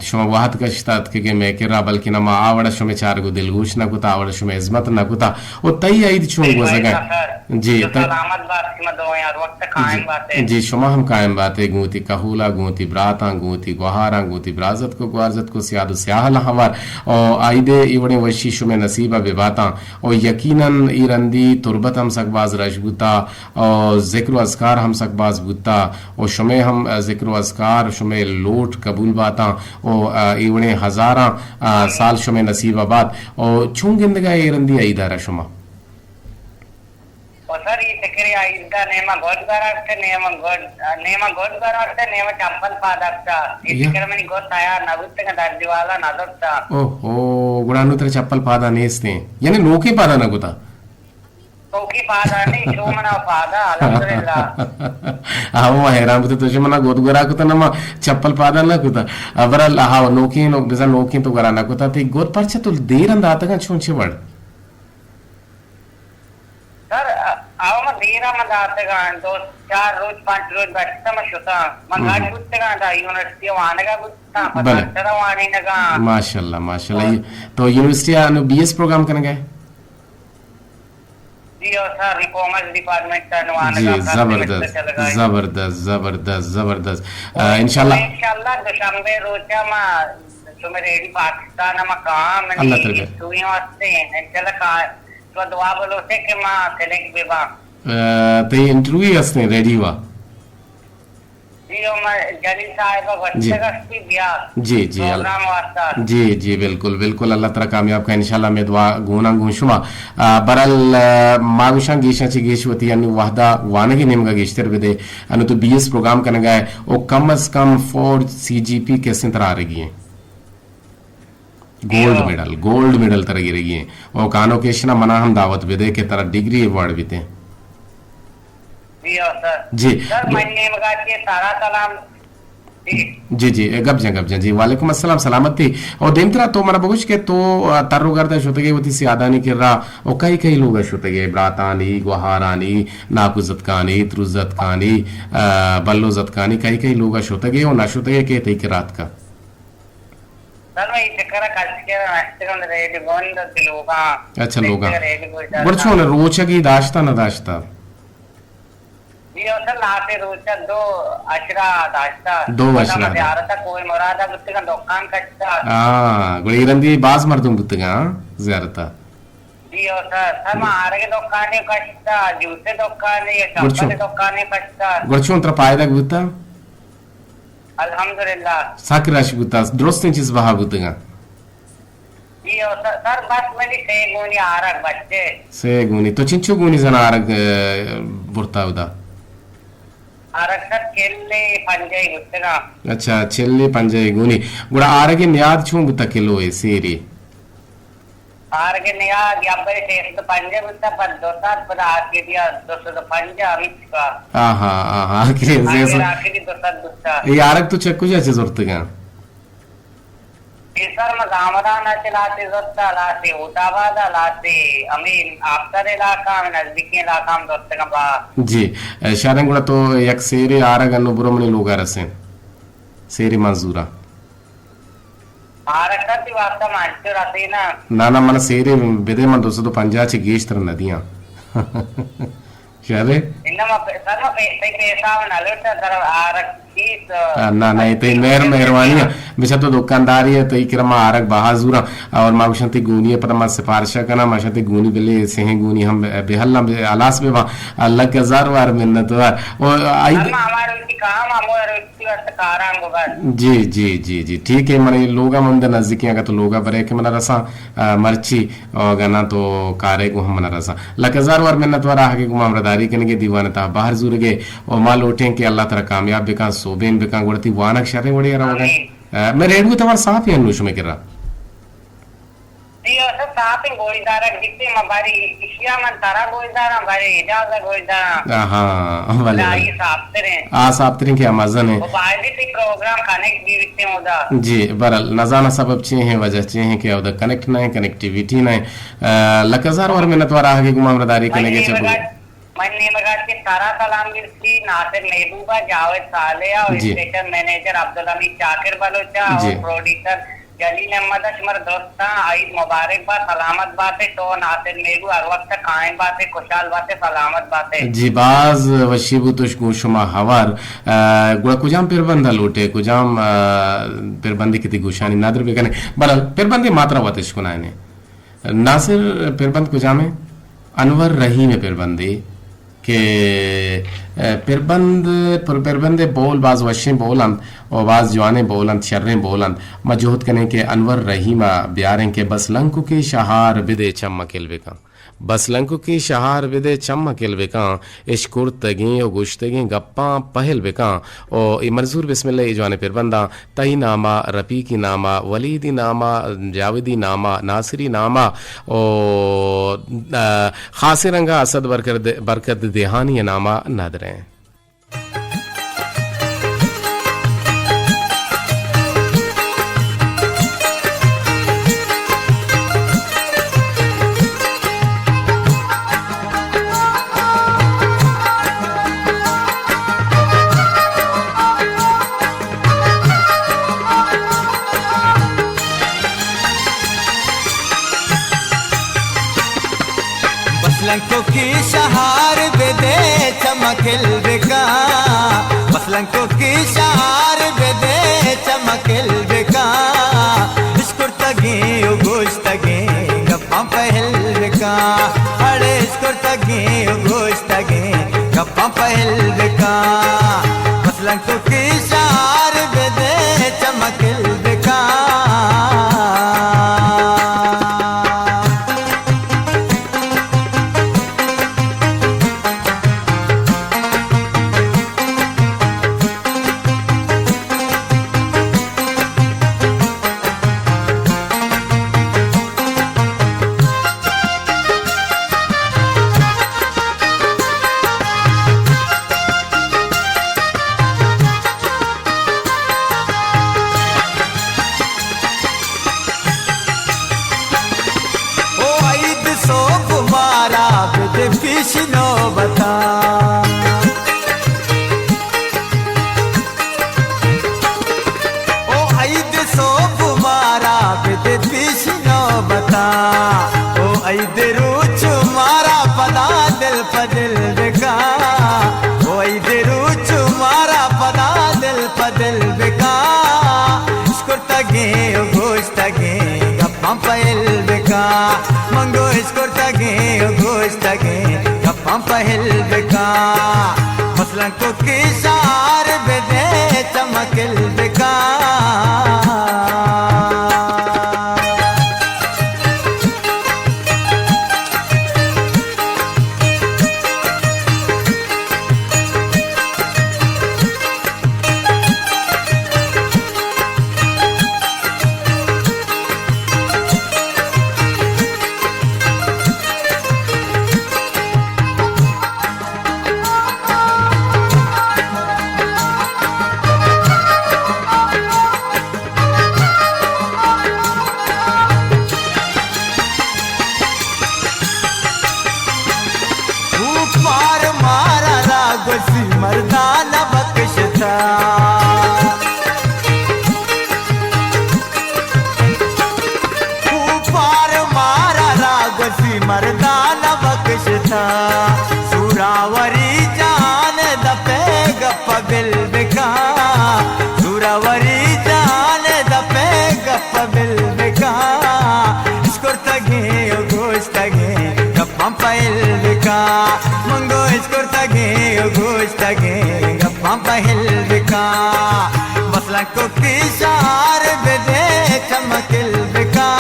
شما وحد کشتا اتکگے میں کرا، بلکہ نہ ما آوڑا شما چار گو دلگوش نہ کتا، آوڑا شما عظمت نہ کتا، و تئی عید چون گوزگا؟ جی، تو سلامت بات، شما دو یار وقت قائم جی، باتے۔ جی، شما ہم قائم باتے، گوں وتی کہولا، گوں وتی براتاں، گوں وتی گوہاراں، گوں وتی برازتک و گوارزتک و سیاد و سیاہلاں ہوار۔ او عید ء اے وڑیں وشی شمئے نصیب ء بہ باتاں۔ او یقیناً اے رندی تربت ہم سک باز رش بوتا، او ذکر و اذکار ہم سک باز بوتا، او شمئے ہم ذکر و اذکار، شمئے لوٹ قبول باتاں، او اے وڑیں ہزاراں سال شمئے نصیب ء بات۔ او چون گندگا اے رندی عید ء را شما؟ و سر، ای فکر یا ایدا نیمہ گڈ گرفت، نیمہ گڈ، نیمہ گڈ گرفت، نیمہ چپل پاد افتا۔ ای یا۔ فکر منی گڈ تیار نہ بوتگا، درزی والا نہ دفتا۔ اوہو، گڑا نو ترا چپل پادا نیستیں۔ یعنی نوکیں پادا نہ کتا؟ نوکیں پادا نہیں، شو منا پادا، الحمدللہ۔ ہاں، ما حیران بوتا، تو شو منا گد گرا کتا نہ ما چپل پادا نہ کتا۔ برحال، ہاں، نوکیں، نو-، بزن نوکیں تو گرا نہ کتا، تی گد پرچہ تو دیر انداتگا چون چے وڑ؟ سر، ا-، او ما دیرا من داتگاں، دو چار روچ، پنچ روچ بچتا من شتاں۔ من گاڑی بوتگاں، دا یونیورسٹی وانگا بوتاں، پدا بلے۔ ڈاکٹر وانینگاں۔ ماشاءاللہ، ماشاءاللہ۔ اور یہ تو یونیورسٹی آ نو بی ایس پروگرام کنگا ہے؟ جی، او سر، کامرس ڈپارٹمنٹ آ نو وانگا، جی، فرسٹ سیمسٹر زبردست، چلگا ہے۔ زبردست، زبردست، زبردست۔ آ، اور انشاءاللہ۔ انشاءاللہ دوشنبے روچا ما شمئے ریڈیو پاکستان ہم کاہاں، منی اللہ تربیت۔ انٹرویو ہستیں، انشاءاللہ کا-، تو دعا بلوچے کہ ما سلیکٹ بباں۔ آ، تئی انٹرویو ہستیں ریڈیو آ؟ جی، او ما جلیل صاحب ء جی۔ گوشتگ است کہ بیا جی، جی، ال-، پروگرام واسطہ۔ جی، جی، بالکل، بالکل، اللہ ترا کامیاب کا، انشاءاللہ میں دعا گوناں گوں شما۔ آ، برحال، آ، ما گوشاں گیشاں چہ گیش وتی انو وہدا وانگی نیمگا گیشتر بدے۔ انو تو بی ایس پروگرام کنگا ہے، او کم از کم فور سی جی پی کسیں ترا آرگی ہیں۔ گولڈ جیو۔ میڈل، گولڈ میڈل ترا گرگی ہیں۔ او کانوکیشنا منا ہم دعوت بدے کہ ترا ڈگری ایوارڈ بیتے۔ جیو سر۔ جی۔ سر، من نیمگا چے سارا سلام۔ جی۔ جی، جی، اے گپ جن، گپ جن۔ جی، وعلیکم السلام، سلامتی۔ او دیمترا تو منا بگوش کہ تو، آ، تر و گرد شتگے وتی سیادانی کرا، او کئی کئی لوگ شتگے، براتانی، گوہارانی، ناکو زتکانی، تروزتکانی، آ، بلو زتکانی، کئی کئی لوگ شتگے او نہ شتگے کہ تئی کرا اتکا؟ سر، من اے چکر ء کچ ء نشتگاں، ریڈ گوند ء لوگاں۔ اچھا، لوگاں۔ ریڈ گوش داشتاں۔ گڑا چون روچگی داشتا نہ داشتا؟ جی، او سر، لاتے روچ ء دو عشرہ داشتا۔ دو عشرہ۔ زیارت ء کوہ مراد ء بوتگاں، دکان کشتا۔ ہاں، گڑا اے رندی باز مردم بوتگاں، ہاں، زیارت ء۔ جی، او سر، سر، ما آرگ دکانے کشتا، جوس دکانے، گڑا چون؟ چپل دکانے کشتا۔ گڑا چون ترا پائدگ بوتا؟ الحمدللہ۔ سک رش بوتا، درستیں چیز بہا بوتگاں۔ جی، او سر، سر، بس منی سے گونی آرگ بچے۔ سے گونی۔ تو چنچو گونی زنا آرگ، ا، برتا ادا؟ آرگ سر چل ء پنجاہ بوتگاں۔ اچھا، چل ء پنجاہ گونی۔ گڑا آرگ نیاد چون بوتا کلو ء سیری؟ آرگ نیاد یا بلے سے سد پنجاہ بوتا، پد دو سد، پدا آرگ دیا دو سد پنجاہ، ہمیچ کا۔ آہا، آہا، آخری سے سد۔ آخری دو سد بوتا۔ اے آرگ تو چہ کجا چہ زرتگاں؟ اے سر، ما زامران ء چہ لاتے زرتا، لاتے ہوت آباد ء، لاتے ہمے آپسر علاقہ، ہمے نزدیکی علاقہ ہم زرتگاں با۔ جی، اے شاریں گڑا تو یک سیرے آرگ انو برو منی لوگا رسین۔ سیرے منظورا۔ آرگ سر تی واسطہ ما انچو رسینا۔ نا، نا، من سیرے بدے، من دو سد و پنجاہ چہ گیشتر نہ دیاں۔ شارے؟ انما پ-، سر ما پے-، پے-، پیسہ نہ لوٹا سر آرگ۔ نا، نا، اے تئی مہر، مہروانی اے۔ بچا تو دکانداری اے، تئی کرا ما آرگ بہا زوراں۔ اور ما گوشاں تئی گونی اے پدا ما سفارشا کناں، ما گوشاں تئی گونی بلے سہیں گونی ہم بہلاں، ہلاس بباں۔ لک ہزار وار منت وار۔ او آئی ہم ہمارو اسی کام، ہمارو اسی وقت کاراں گو بس۔ جی، جی، جی، جی، ٹھیک اے، من لوگا مند نزدیکی، اگا تو لوگا برے کہ منا رساں، آ، مرچی، او گنا تو کارے گو ہم منا رساں۔ لک ہزار وار منت وار آہگے گو ما ہمراہداری کنگے دیوان تہا بہر زورگے۔ و ما لوٹیں کہ اللہ ترا کامیاب بکن، سوبین بکن، گڑا تئی وانگ شریں وڑے ء روگ ء۔ آمین۔ آ، مئے ریڈیو توار صاف ایں انو شمئے کرا؟ جی، او سر صاف ایں، گوشدارگ بیتے، ما باری اشیا من ترا گوشداراں، باری اجاز ء گوشداراں۔ آہاں، بلے، بلے۔ آئی صاف تریں۔ آ صاف تریں کہ امازن ایں۔ و باید تئی پروگرام کنیکٹ بی بیتے اودا۔ جی، برل، نزاناں سبب چے ہیں، وجہ چے ہیں کہ اودا کنیکٹ نہ ہیں، کنیکٹیویٹی نہ ہیں۔ آ، لک ہزار وار منت وار آہگے گو ما ہمراہداری کنگے چہ بوت۔ من نیمگا چہ ترا سلام برسی، ناصر محبوب ء، جاوید صالح ء، جی۔ اسٹیشن مینیجر عبدالحمید چاکر بلوچ ء، جی۔ اور پروڈیوسر جلیل احمد ء، شمر درستاں عید مبارک بات، سلامت باتے، تو ناصر محبوب ہر وقت قائم باتے، خوشحال باتے، سلامت باتے۔ جی، باز وشی بوتش گوں شما ہوار۔ آ، گڑا کجام پربند ء لوٹے، کجام، آ، پربندے کہ تئی گوشانی ندر بکنے؟ برحال، پربندے ماترا وت اشکنائنے۔ ناصر، پربند کجام ء؟ انور رحیم ء پربندے کہ، ء، پربند، پر-، پربند ء بول باز وشیں بول انت و باز جوانیں بول انت، شریں بول انت۔ ما جہد کنیں کہ انور رحیم ء بیاریں کہ بس لنککے شہار بدے چم ء کل بکن۔ بس لنککے شہار بدے چم ء کل بکن، اشکرتگیں و گوشتگیں گپاں پہل بکن۔ و اے منظور بسم اللہ اے جوانیں پربنداں تئی نام ء، رفیقی نام ء، ولیدی نام ء، جاویدی نام ء، ناصری نام ء و، ء، خاصیں رنگ ء اسد برکت، برکت دیہانی ء نام ء ندر ایں۔ بس لنککے شہار بدے چم ء کل بکاں، بس لنککے شہار بدے چم ء کل بکاں، اشکرتگیں و گوشتگیں گپاں پہل بکاں، اڑے اشکرتگیں و گوشتگیں گپاں پہل بکاں، بس لنککے شہار بدے چم ء کل بکاں۔ او عید سوب مارا بدے پیش نوبتا۔ او عید سوب مارا بدے پیش نوبتا۔ او عید روچ مارا پدا دل پہ دل بکا۔ او عید روچ مارا پدا دل پہ دل بکا۔ اشکرتگیں و گوشتگیں گپاں پہل بکا۔ من گو اشکرتگیں و گوشتگیں گپاں پہل بکا۔ بس لنککے شہار بدے چم ء کل بکا۔ بکا، منگو اشکرتگیں و گوشتگیں گپاں پہل بکا، بس لنکو کی شعار بدے چمکل بکا۔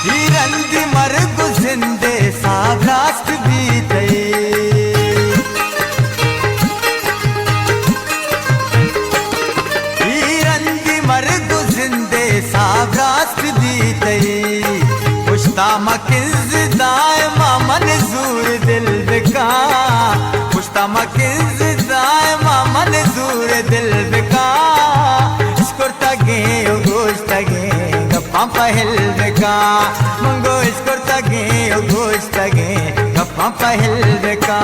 اے رندی مرگ و زندے ساہ براست بیتئی۔ اے رندی مرگ و زندے ساہ براست بیتئی۔ پشتا مکنز دائما من زور دل بکا۔ پشتا مکنز دائما من زور دل بکا۔ اشکرتگیں و گوشتگیں گپاں پہل بکا۔ منگو اشکرتگیں و گوشتگیں گپاں پہل بکا۔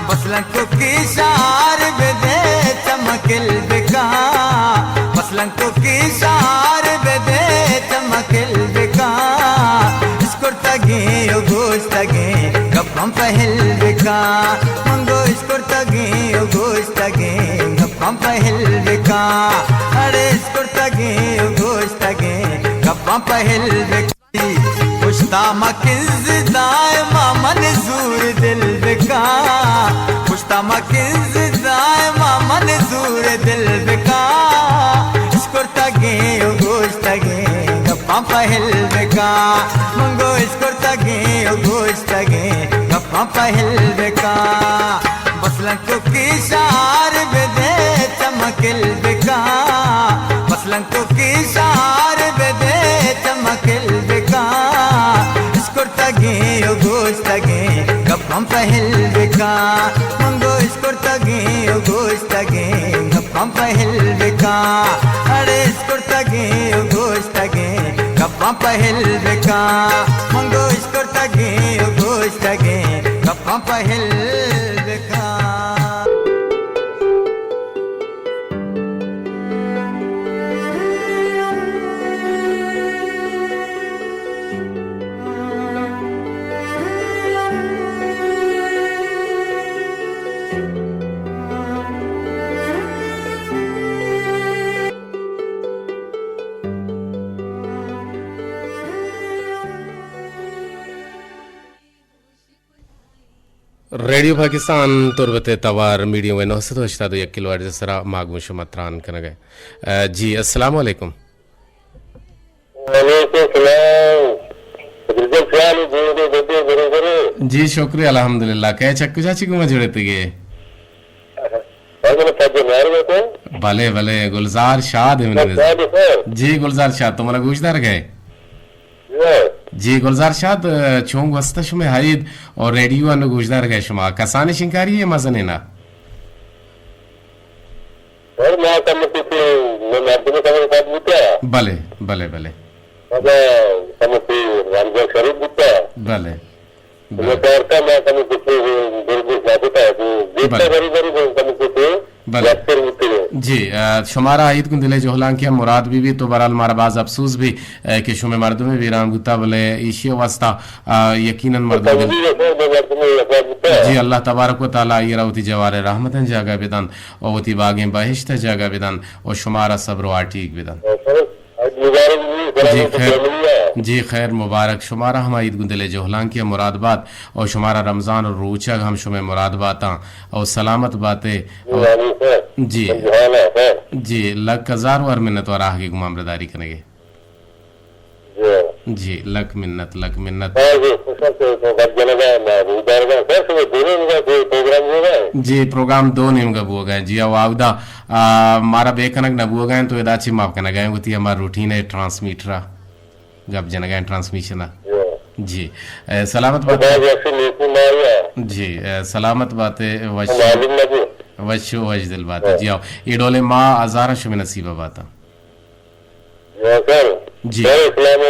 بس لنکو کی شعار بدے چمکل بکا۔ بس لنکو کی شعار بدے چمکل بکا۔ اشکرتگیں و گوشتگیں گپاں پہل بکا۔ منگو اشکرتگیں و گوشتگیں گپاں پہل بکا۔ اڑے اشکرتگیں و گوشتگیں گپاں پہل بکا۔ پشتا مکنز دائما من زور دل بکا۔ پشتا مکنز دائما من زور دل بکا۔ اشکرتگیں و گوشتگیں گپاں پہل بکا۔ منگو اشکرتگیں و گوشتگیں گپاں پہل بکا۔ بس لنکو کی شعار بدے چمکل بکا۔ بس لنکو کی شعار بدے چمکل بکا۔ اشکرتگیں و گوشتگیں گپاں پہل بکا۔ منگو اشکرتگیں و گوشتگیں گپاں پہل بکا۔ اڑے اشکرتگیں و گوشتگیں گپاں پہل بکا۔ منگو اشکرتگیں و گوشتگیں گپاں پہل بکا۔ ریڈیو پاکستان تربت ءِ توار میڈیم ویو نو سد و ہشتاد و یک کلو ہرٹز ءِ سرا ما گوں شما تران کنگ ءَ۔ آ، جی، السلام علیکم۔ وعلیکم السلام۔ گلزار شاد، جوڑ ئے، گڈ ئے، برابر ئے؟ جی، شکریہ، الحمدللہ۔ کئے چہ کجا چہ گوں ما جڑتگ ئے؟ بلے، بلے، گلزار شاد ئے منی نزیک۔ جی، گلزار شاد، تو منا گوش دارگ ئے؟ جی، گلزار شاد، چون گوستہ شمئے عید اور ریڈیو انو گوش دارگ ئے شما؟ کسانیں شنکاری ئے مزنیں نا؟ اور ما کم کسی میں مردم کم بات بوتا۔ بلے، بلے، بلے۔ ادا کم کسی رمضان شریف بوتا۔ بلے۔ بلے۔ کار کا ما کم کسی گرگو ثابت ہے، تو جیتا بلے۔ بری بری کم کسی بلے۔ بہتر بوتے۔ جی، آ، شمارا عید گوں دل ءِ جہلانکی ءَ مراد بہ بیت، تو بہرحال مارا باز افسوس بی، آ، کہ شمئے مردمے بیران بوتا، بلے ایشی ءِ واسطہ، آ، یقیناً مردم دل۔ جی، اللہ تبارک و تعالی آئی را وتی جوار ءِ رحمتاں جاگہ بدنت و وتی باگیں بہشت ءَ جاگہ بدنت و شمارا صبر و آٹیگ بدنت۔ جی، خیر۔ جی، خیر، مبارک شمارا ہم عید گوں دل ءِ جہلانکی ءَ مراد بات و شمارا رمضان ءِ روچگ ہم شمئے مراد باتاں و سلامت بات ئے۔ جی، جی، لک ہزار وار منت وار آہگے گوں ما ہمراہداری کنگ ئے۔ جی۔ جی، لک منت، لک منت۔ ہاں جی، خوش ہم تو، تو گپ جنگا، ما بودارگا، خیر شما دو نیمگا کوئی پروگرام بوگا ہے؟ جی، پروگرام دو نیمگا بوگا ہے۔ جی، او آودا، آ، مارا بے کنگ نہ بوگا ہے، تو ادا چی ماپ کنگا ہے، وتی ہما روٹین ہے ٹرانسمیٹرا، گپ جنگا ہے ٹرانسمیشنا۔ جی۔ جی، اے، سلامت بات۔ باز ایسی نیکی ماریا۔ جی، اے، سلامت بات ہے، وش، معلوم نہ بو۔ وش، وش دل بات ہے۔ ہاں۔ جی، آؤ۔ اے ڈولے ما ہزاراں شمے نصیب باتا۔ جی۔ سر، جی۔ سر، اسلام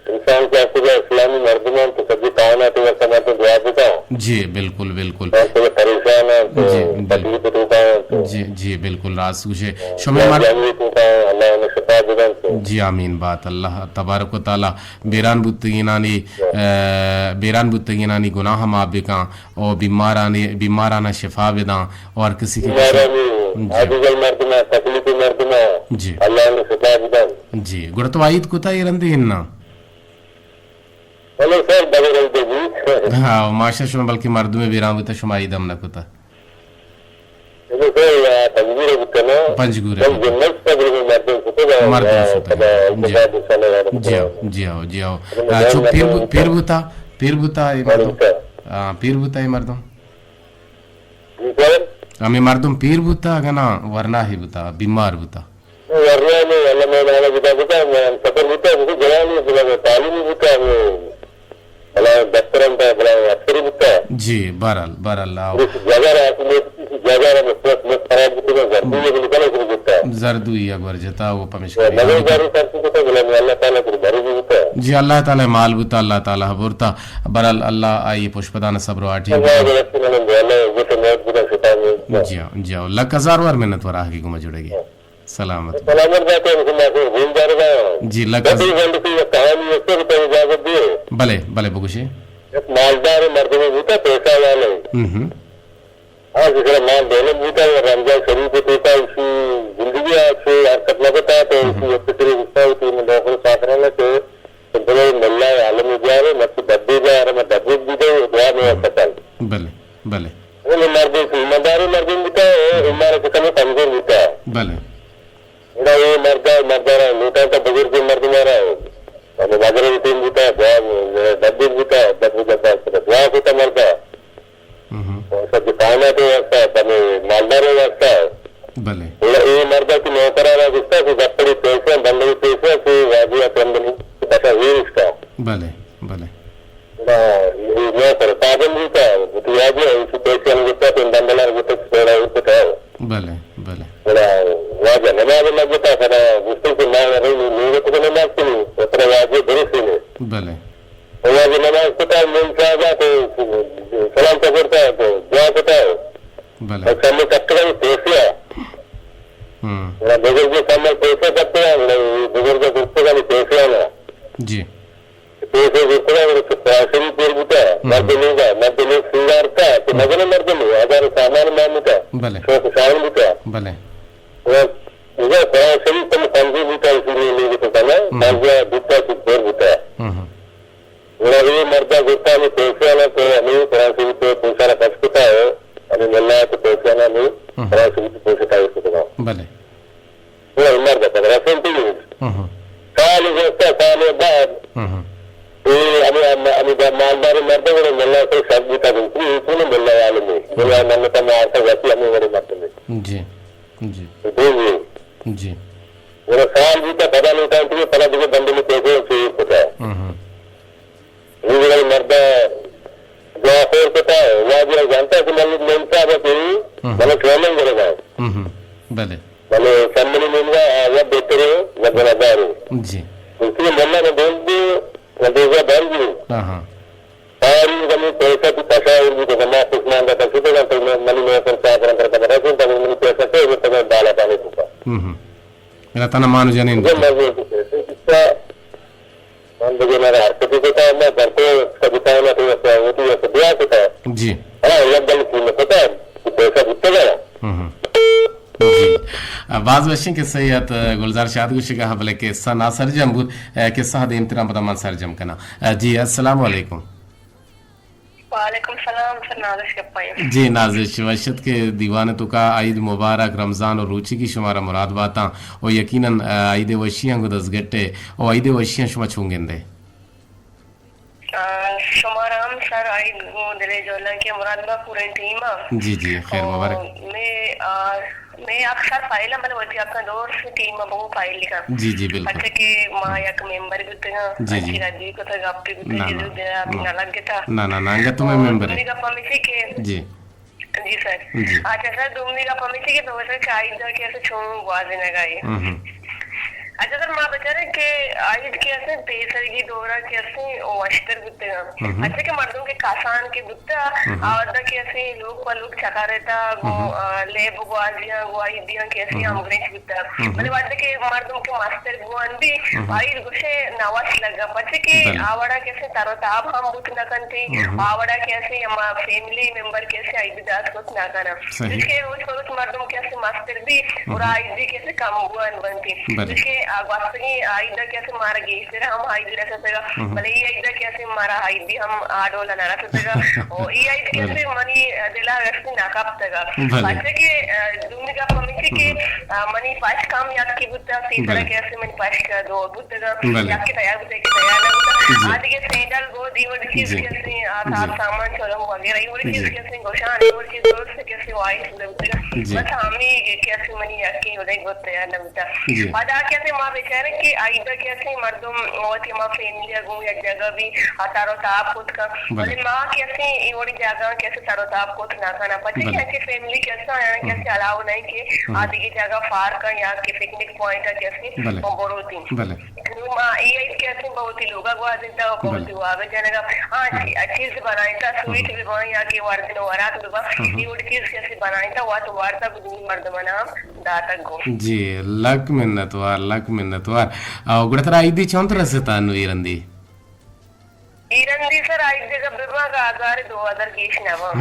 انسان کہ آ کجا اسلامی مردم انت، تو سجی کائنات ء واسطہ مردم دعا بکن۔ جی، بالکل، بالکل۔ ہر کجا پریشان انت، جی، بالکل۔ تکلیف توکا انت۔ جی، جی، بالکل راست گوشے۔ شمے مر- جانی توکا انت، اللہ انہیں شفا بدنت۔ جی، آمین بات۔ اللہ تبارک و تعالی بیران بوتگینانی، جی۔ اه، بیران بوتگینانی گناہ معاف بکن او بیمارانی، بیمارانا شفا بدن او ہر کسی کہ بیمارانی، جی۔ عزیز مردم، تکلیف مردم، جی۔ اللہ انہیں شفا بدنت۔ جی، گڑا تو عید کتا اے رندے ہنا؟ بلے سر، بغیر عید بی۔ ہاں، ماشا شما بلکہ مردم بیران بوتا، شما عید ہم نہ کتا۔ بلے سر، یا پنجگور بوتا نا۔ پنجگور بل بوتا۔ جنت تا بلے مردم کتا نا، مردم یا شتا۔ پدا جی۔ التفات سنہ یا جی ہو، جی ہو، جی ہو۔ بلے آ، چو مردم پیر بو-، بوتا۔ پیر بوتا، پیر بوتا اے مردم۔ بوتا۔ ہاں، پیر بوتا اے مردم۔ جی سر۔ ہمیں مردم پیر بوتا، اگنا ورنا ہی بوتا، بیمار بوتا۔ ورنا میں اللہ میں نانا جدا بوتا، میں ہم سفر بوتا، بوتا جوانی بوتا، میں تعلیم بوتا، میں بلا دفتر انت، بلا عسکری بوتا۔ جی، بہرحال، بہرحال، آؤ۔ اس جگہ را، اس جگہ را، میں سوچ، میں خراب بوتا، میں زردی یہ بوتا، میں بوتا۔ زردو یہ اکبر جتا، وہ پمشکا۔ مگر زردو سر بوتا، بلا میں اللہ تعالیٰ کو بھری بوتا۔ جی، اللہ تعالیٰ مال بوتا، اللہ تعالیٰ برتا۔ بہرحال، اللہ آئی پشپدان صبر و آٹی۔ اللہ رسول اللہ، اللہ عزت موت بوتا، شیطان میں۔ جی ہاں، جی ہاں۔ لک ہزار وار منت وار آہگی گما جڑے گی۔ سلامت۔ سلامت بات ہے، ہم سے معصوم گھوم جا رہا ہے۔ جی، لگا۔ بس یہ گنڈ کی یہ کہانی ہے، اس سے بھی اجازت دیے۔ بلے، بلے، بگوشے۔ ایک مالدار مردم بوتا، پیسہ والے۔ ہم ہم۔ ہاں، جس طرح مال دولت بوتا، وہ رمضان شریف کے پیسہ اسی زندگی ہے، اس سے حرکت نہ بتا، تو ہم۔ اسی ایک طرح غصہ ہوتی ہے، میں ڈاکٹر ساتھ رہنا کہ تو بلے ملا عالم جارے، مت ڈبے جارے، مت ڈبے بھی دے، دعا میں ہم۔ سکل۔ بلے، بلے۔ وہ مردم سے ایمانداری مردم بوتا، ہم۔ ایمان کے سمے کمزور بوتا۔ بلے۔ گڑا اے مرد ء، مرد ء را لوٹاں تا بزرگیں مردم ء را، ہمے مزن ٹیم بوتا، دعا، ڈبی بوتا، ڈب جبار کتا، دعا کتا مرد ء۔ ہم۔ اور سب کائنات واسطہ، ہمے مالدار واسطہ۔ بلے۔ گڑا اے مرد ء کہ نوکر ء را گشتا کہ گپڑی پیسے، بندی پیسے، کہ واجی ء ترندنی پتا ویستا۔ بلے، بلے۔ گڑا اے نوکر پابند بوتا، وتی واجہ ء ایشی پیسے ہم گپتا، پہ بندل ء گپتا، چھوڑا ایر کتا۔ بلے، بلے۔ گڑا واجہ نماز ء مجلس ء پدا گوشتن کہ ما رہی لوگ ء تو نماز کنی، و ترا واجہ درست نے۔ بلے۔ و واجہ نماز کتا، مول صاحب ء تو سلام پکڑتا، تو دعا کتا۔ بلے۔ اور سامنے کٹگا پیسے آ۔ ہم۔ گڑا بزرگ سامنے پیسے کٹگا، گڑا بزرگ گرتگا پیسے آنا۔ جی۔ پیسے گرتگا، گڑا چہ قرآن شریف پر بوتا، ہم۔ مرد لوگا، مرد لوگ سنگار کا، کہ ہم۔ مزن مردم ہے، ہزار سامان مان بوتا، بلے۔ شوق شان بوتا۔ بلے۔ گڑا، گڑا قرآن شریف تم سمجھی بوتا، اسی لیے لوگ تو کنا، ہم۔ سمجھا بوتا، چھ پر بوتا۔ ہم۔ گڑا یہ مردا گرتا ہمیں پیسے آنا تو ہمیں قرآن شریف پر پوچھا رہا، پس کتا ہے، ہمیں ملا تو پیسے آنا ہمیں ہم۔ قرآن شریف پر پوچھتا ہے کتا۔ بلے۔ گڑا اے مرد ء پد رسینتگ انت۔ ہم۔ سال گوستہ، سال ء بعد ہم۔ اے ہمے، ہمے، ہمے مالدار مرد ء گڑا ملا ء سر شک بیتا گوں، اے چون ملا عالم ہے؟ ملا منت ء مارتا وتی ہمے وڑے مرد میں۔ جی، جی۔ جی، جی۔ جی۔ گڑا سال بیتا، پدا لوٹائینتگ، پدا دگہ بندے میں پیسے چیر کتا۔ ہم۔ اے گڑا مرد ء دعا خیر کتا، واجہ ء زانتا کہ من، من صاحب ء کہ ہم۔ من ٹریننگ گرگا۔ ہم۔ بلے۔ بلے سمنی نیمگا آ وت بہتریں، وت گناہگاریں۔ جی۔ گوشتی کہ ملا نہ دزدی، نہ دزا بندی۔ ہاں، ہاں۔ ساری زمین پیسہ تو پشا اور بھی تو ما کچھ مانگا تھا، شدہ تو منی میں پر چاہ کرن کرتا بتا، تو منی پیسہ سے وہ تو بالا پانی تو کا۔ ہم، ہم۔ میرا تنا مانو جنین تو۔ مزے تو پیسے کتا۔ من بگے مارا حرکتی کتا، ما گھر کو کبھی کائنا تو ایسا ہوتی ہے، تو دعا کتا۔ جی۔ ہاں، یک دل کی میں کتا، تو پیسہ بوتگا۔ ہم، ہم۔ جی۔ باز وشیں قصہ ات، گلزار شاد گوشگا، بلے قصہ نا سرجم بود، قصہ دیم تران پدا من سرجم کنا۔ جی، السلام علیکم۔ وعلیکم السلام، سر نازش گپا۔ جی نازش، وش ات کہ دیوان توکا۔ عید مبارک، رمضان و روچگی شمارا مراد باتاں و یقیناً، آ، عید وشیاں گوں دزگٹ ئے و عید وشیاں شما چون گندے؟ آ، شمارا ہم سر عید گوں دلے جولانکی مراد با پوریں ٹیم ء۔ جی جی، خیر و مبارک۔ مے، آ، مے اکثر فائل ہم بلے وتی اکاں دور سے ٹیم ء بہو فائل لکھاں۔ جی جی، بالکل۔ پرچہ کہ ما یک ممبر بوتگاں، جی جی۔ اچھی ردی کتگ، گپی بوتگ، نہ، نہ، جدو دیا نہ۔ نہ لگ گتا۔ نہ، نہ، نہ، انگت تو مے ممبر ہے۔ دومی گپ ہمیشی کہ جی۔ جی سر۔ جی۔ اچھا سر، دومی گپ ہمیشی کہ تو سر چاہیے کہ اسے چون گوازینگا ہے۔ ہم ہم۔ اچھا سر، ما بچاریں کہ عید کہ ہستیں پیسرگی دورا کہ ہستیں وشتر بوتگاں۔ ہم۔ اچھا کہ مردم کہ کسان کہ بوتا، ہم۔ آ وھدا کہ ہستیں لوگ پہ لوگ چکرتا، گوں، ہم۔ آ، لیب گوازیاں، گوں عیدیاں کہ ہستیں ہم۔ ہمگرنچ بوتا۔ ہم۔ بلے وھدے کہ مردم کہ مستر گوان بی، ہم۔ عید گوشے نوش لگا، پچے کہ بلے۔ آ وڑا کہ ہستیں تر و تاب ہم بوت نہ کنتی، ہم۔ آ وڑا کہ ہستیں ہما فیملی ممبر کہ ہستیں عید داس کت نہ کناں۔ صحیح۔ چوشکہ روچ پہ روچ مردم کہ ہستیں مستر بی، ہم۔ گڑا عیدی کہ ہستیں کم بوان بنتی۔ بلے۔ چوشکہ آ گوستگیں عیدا کہ ہستیں مارا گیشتر ہم عیدی رستگا، ہم۔ بلے اے عیدا کہ ہستیں مارا عیدی ہم آ ڈولا نہ رستگا۔ او اے عید کہ بلے۔ ہستیں منی دلا ہستیں نہ کپتگا۔ بلے۔ پرچا کہ، آ، دومی گپ ہمیشی کہ، ہم۔ آ، منی پشک ہم یکے بوتا، تیسرا بلے۔ کہ ہستیں منی پشک دو بوتگا، بلے۔ یکے تیار بوتا، یکے تیار نہ بوتا۔ جی۔ آ دگہ سینڈل گو دی وڑی چیز جی۔ کہ ہستیں، آ، جی۔ ساز سامان چلم وغیرہ، اے وڑی چیز جی۔ کہ ہستیں گوشان، اے وڑی چیز درست کہ ہستیں وائس نہ بوتگا۔ جی۔ بس ہمے کہ ہستیں منی یکے وڑے گو تیار نہ بوتا۔ جی۔ پدا کہ ہستیں ما بچاریں کہ عیدا کہ ہستیں مردم وتی ہما فیملی ء گوں یک جاگہ بی، آ تر و تاب کت کن۔ بلے۔ بلے ما کہ ہستیں اے وڑیں جاگہ کہ ہستیں تر و تاب کت نہ کناں۔ پرچا کہ بلے۔ ہنچیں فیملی کہ ہستاں، آیاں کہ ہم۔ ہستیں الاؤ نہ انت کہ ہم۔ آ دگہ جاگہ پارک ء یا کہ پکنک پوائنٹ ء کہ ہستیں بلے۔ ہم بروتیں۔ بلے۔ نوں ما اے عید کہ ہستیں پہ وتی لوگ ء گوازینتا و پہ بلے۔ وتی واب ء جنگا۔ ہاں، ہم۔ چی-، چیز بنائینتا، سویٹ ہم۔ بہ باں یا کہ وردن و وراک بہ باں۔ ہم۔ اے وڑیں چیز کہ ہستیں بنائینتا، وت وارتا گوں دومی مردماں ہم داتگ گوں۔ جی، لک منتوار، لک منتوار۔ او گڑا ترا عیدی چونت رستا نوں اے رندی؟ اے رندی سر عیدی دگہ بہ باں کہ ہزار دو ہزار گیش نہ باں۔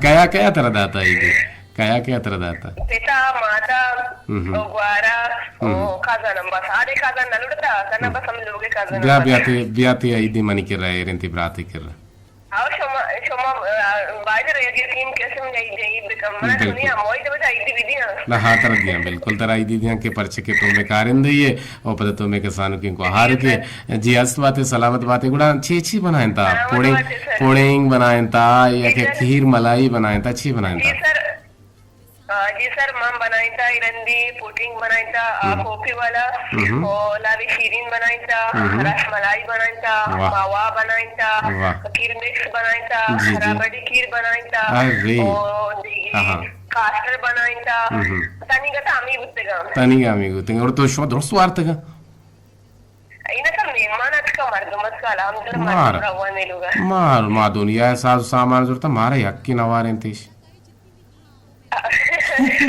کیا کیا ترا داتا عیدی؟ کیا کیا ترا داتا؟ پتا، ماتا، ہم۔ او گوارا، او ہم۔ کزن ہم بس۔ آدے کزن نہ لوٹتا، کنا ہم۔ بس ہم لوگ کزن بیا، ہم بس۔ بیا تے، بیا تے عیدی منی کرا ایر انت، براتے کرا۔ او شما، شما، آ، باید ریڈیو ٹیم کہ ہستیں منی عیدی بکن۔ منا بالکل۔ سنی ہم وای تو بس عیدی بدی ہاں۔ نہ، ہاں، ترا دیاں، بالکل ترا عیدی دیاں کہ پرچے کہ تو مئے کارندہ ئے او پدا تو مئے کسانکیں گوہار ئے۔ جی، ہست بات ئے، سلامت بات ئے۔ گڑا چی چی بنائینتا؟ سلامت پوڑنگ، بات ئے سر۔ پوڑنگ بنائینتا یا جی کہ سر۔ کھیر ملائی بنائینتا، چی بنائینتا؟ جی سر۔ آ، جی سر، من بنائینتا اے رندی پوٹنگ بنائینتا، آ، ہم۔ کوپی والا، ہم۔ او لاوی شیرین بنائینتا، ہم۔ رس ملائی بنائینتا، واہ۔ ماوا بنائینتا، واہ۔ کھیر مکس بنائینتا، جی، جی۔ ربڑی کھیر بنائینتا، ارے۔ او دیگی آہا۔ کاسٹر بنائینتا۔ ہم۔ تنیگا تا ہمے بوتگا۔ تنیگا ہمے بوتگا۔ اور تو شما درست وارتگا؟ اینا سر مہمان اتکا، مردم اتکا، الحمدللہ، مار۔ مردم روان لوگا۔ مار، ما دنیا ساز و سامان زرتا، مارا یکی نوارینتیش۔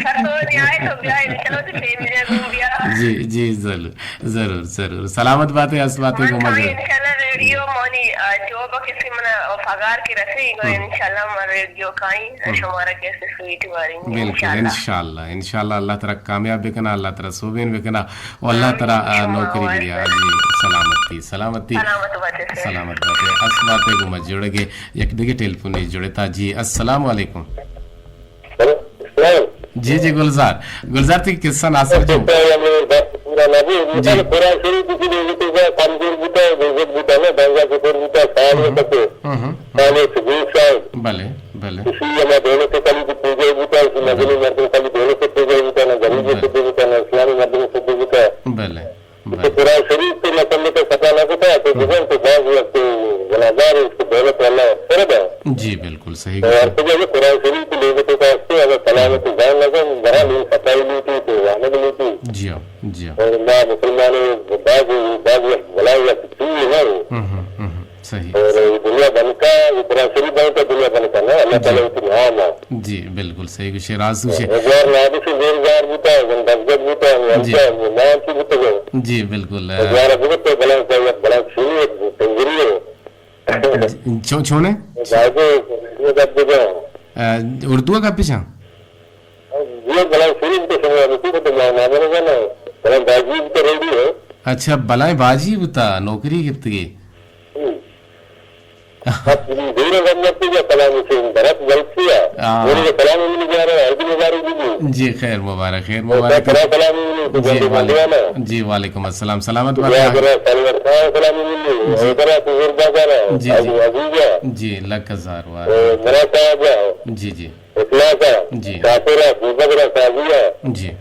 تو نیائے تو بیا، انشاءاللہ تو فیملی گوں بیا۔ جی، جی، ضرور، ضرور، ضرور۔ سلامت بات ئے، ہست بات ئے، من گوں مزہ۔ انشاءاللہ ریڈیو مانی، آ، جو با کسی منا پگار کی رسی، گو ہم۔ انشاءاللہ من ریڈیو کائیں، ہم۔ شمارا کسی سویٹ واریں، بالکل، انشاءاللہ۔ انشاءاللہ، انشاءاللہ اللہ ترا کامیاب بکنا، اللہ ترا سوبین بکنا، و اللہ آمین، ترا، آ، انشاءاللہ، نوکری آمین۔ بیا۔ جی، سلامتی، سلامتی۔ سلامت بات ئے سر۔ سلامت بات ئے۔ ہست بات ئے، گوں ما جوڑگے یک دگہ ٹیلیفونے جوڑتا۔ جی، السلام علیکم۔ ہیلو، السلام۔ جی، جی، گلزار۔ گلزار تئی قصہ ناصر جی۔ قصہ ہمیں بس پورا نہ بھی۔ جی۔ مثال قرآن شریف کی بھی تو کمزور بوتا ہے، بزرگ بوتا ہے نا، دنگا کے پر بوتا ہے، سال ہم، میں ہم۔ تک ہم، ہم، ہم۔ سال میں سے بیس سال۔ بلے، بلے۔ اسی ہمیں دونوں سے کلی کی پوجا بوتا ہے، اسی مدنی بلے۔ مردم کلی دونوں سے پوجا بوتا ہے نا، غریب بلے۔ سے بوتا ہے نا، اسلامی مردم سے بوتا ہے۔ بلے۔ تو بلے۔ قرآن شریف تو نہ سمجھتا، پتہ نہ پتا، تو ہم۔ بزن تو بعض وقت گناہگار ہے، اس کو دولت والا فرد ہے۔ جی، بالکل صحیح اور بات ہے۔ تو جو قرآن شریف کو لوگوں کے پاس تو اگر سلامت ہم۔ جان لگا، بہرحال یہ فتح لوٹی تو واحد لوٹی۔ جی ہاں، جی ہاں۔ اور میں مسلمان ہوں، بعض، بعض وقت بلائی وقت تو یہ نہ ہو۔ ہم، ہم، ہم، ہم۔ صحیح۔ اور یہ دنیا بنتا، یہ قرآن شریف بنتا، دنیا بنتا نا، اللہ جی۔ تعالیٰ اتنی عام ہے۔ جی، بالکل صحیح گوشے، راست گوشے۔ غیر نادر سے بیروزگار بوتا، دہشت گرد بوتا، جی۔ ہم کیا، یہ نام کی بوتا ہے۔ جی، بالکل۔ غیر بوتا، بلا، بلا، بلا، شروع ہے، تنظیری ہے۔ چو-، چونے؟ جائزے، یہ گپ بجا۔ آ، اردو کا پیچھا؟ یہ بلا، شروع تو سمجھا، نہیں تو میں نہ بنے گا نا۔ بلا، باجی تو ریڈی ہے۔ اچھا، بلائیں باجی بوتا، نوکری گپتگی۔ ہم۔ بس دیر غم نہ کیجیے، سلام حسین بھرت غلطی ہے۔ ہاں۔ بولیے سلام علی جا رہا ہے، عید مبارک دیجیے۔ جی، خیر مبارک، خیر اور مبارک۔ سلام علی جی، جی، وعلیکم۔ جی، وعلیکم السلام، سلامت بات ہے۔ سلام علی، جی۔ اور برا تو زور بازار ہے، جی، جی۔ عزیزہ۔ جی، لک ہزار وار۔ اور برا صاحب ہے۔ جی، جی۔ اخلاص ہے۔ جی۔ شاکر ہے، بزرگ ہے، قاضی ہے۔ جی۔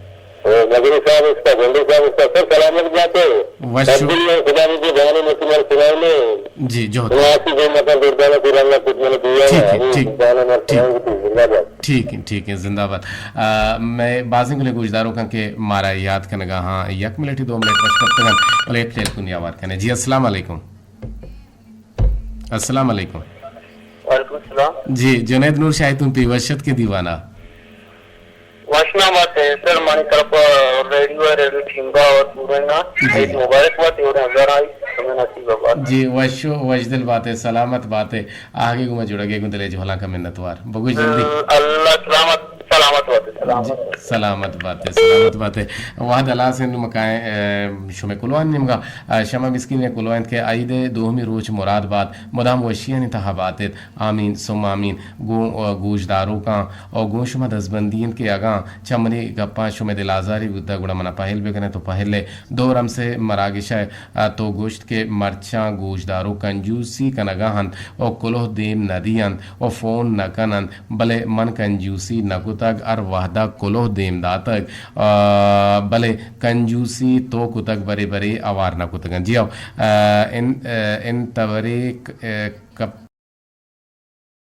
مدنی صاحب استا، گنڈی صاحب استا، سر سلامت بات ہے۔ وش۔ تبدیل میں خدا مجھے بہانے میں تمہارے سنائے میں۔ جی، جو ہوتا ہے۔ سناسی جو مطلب دردانہ کو رنگا کچھ میں نے دیا ٹھیک ہے، ہے، ابھی ٹھیک، دردانہ میں ٹھیک۔ سنائے میں تو زندہ باد۔ ٹھیک ہے، ٹھیک ہے، زندہ باد۔ آ، میں بازیں گلے گوشداروکاں کہ مارا یاد کنگا ہاں، یک منٹ، دو منٹ وش کپتگن، بلے یک ٹیلیفون آوار کنے۔ جی، السلام علیکم۔ السلام علیکم۔ وعلیکم السلام۔ جی، جنید نور شاہی تم پی وشت کے دیوانا۔ وشنا بات ہے سر، مانی طرف ریڈیو ہے، ریڈیو ٹیم کا اور پورے نا جی۔ عید مبارک بات ہے اور ہزار آئی تمہیں نصیب بات۔ جی، وشو، وش دل بات ہے، سلامت بات ہے۔ آگے گو میں جڑگے گو دلے جہلاں کا منتوار۔ بگوش جلدی۔ اللہ سلامت، سلامت بات ہے، سلامت جی، بات ہے۔ سلامت بات ہے، سلامت بات ہے۔ وہد اللہ سے نمکائیں، اے، شمے کلوان نمگا، اے، شمع مسکین نے کلوان کہ عید دوہمی روچ مراد بات، مدام وشیانی تہا بات ایت۔ آمین ثم آمین۔ گوں، آ، گوشداروکاں و گوں شما دزبندی انت کہ اگاں چہ منی گپاں شمئے دل آزاری بوتگ، گڑا منا پہل بکنئے۔ تو پہل ء دو رمس ء مراگش ء تو گوشت کہ مرچاں گوشداروک کنجوسی کنگا انت و کلوہ دیم ندی انت و فون نکن انت، بلے من کنجوسی نکتگ، ہر وہدا کلوہ دیم داتگ، آ، بلے کنجوسی تو کتگ، برے برے اوار نکتگ انت۔ جی ہو، آ، ان، آ، ان تبریک، آ،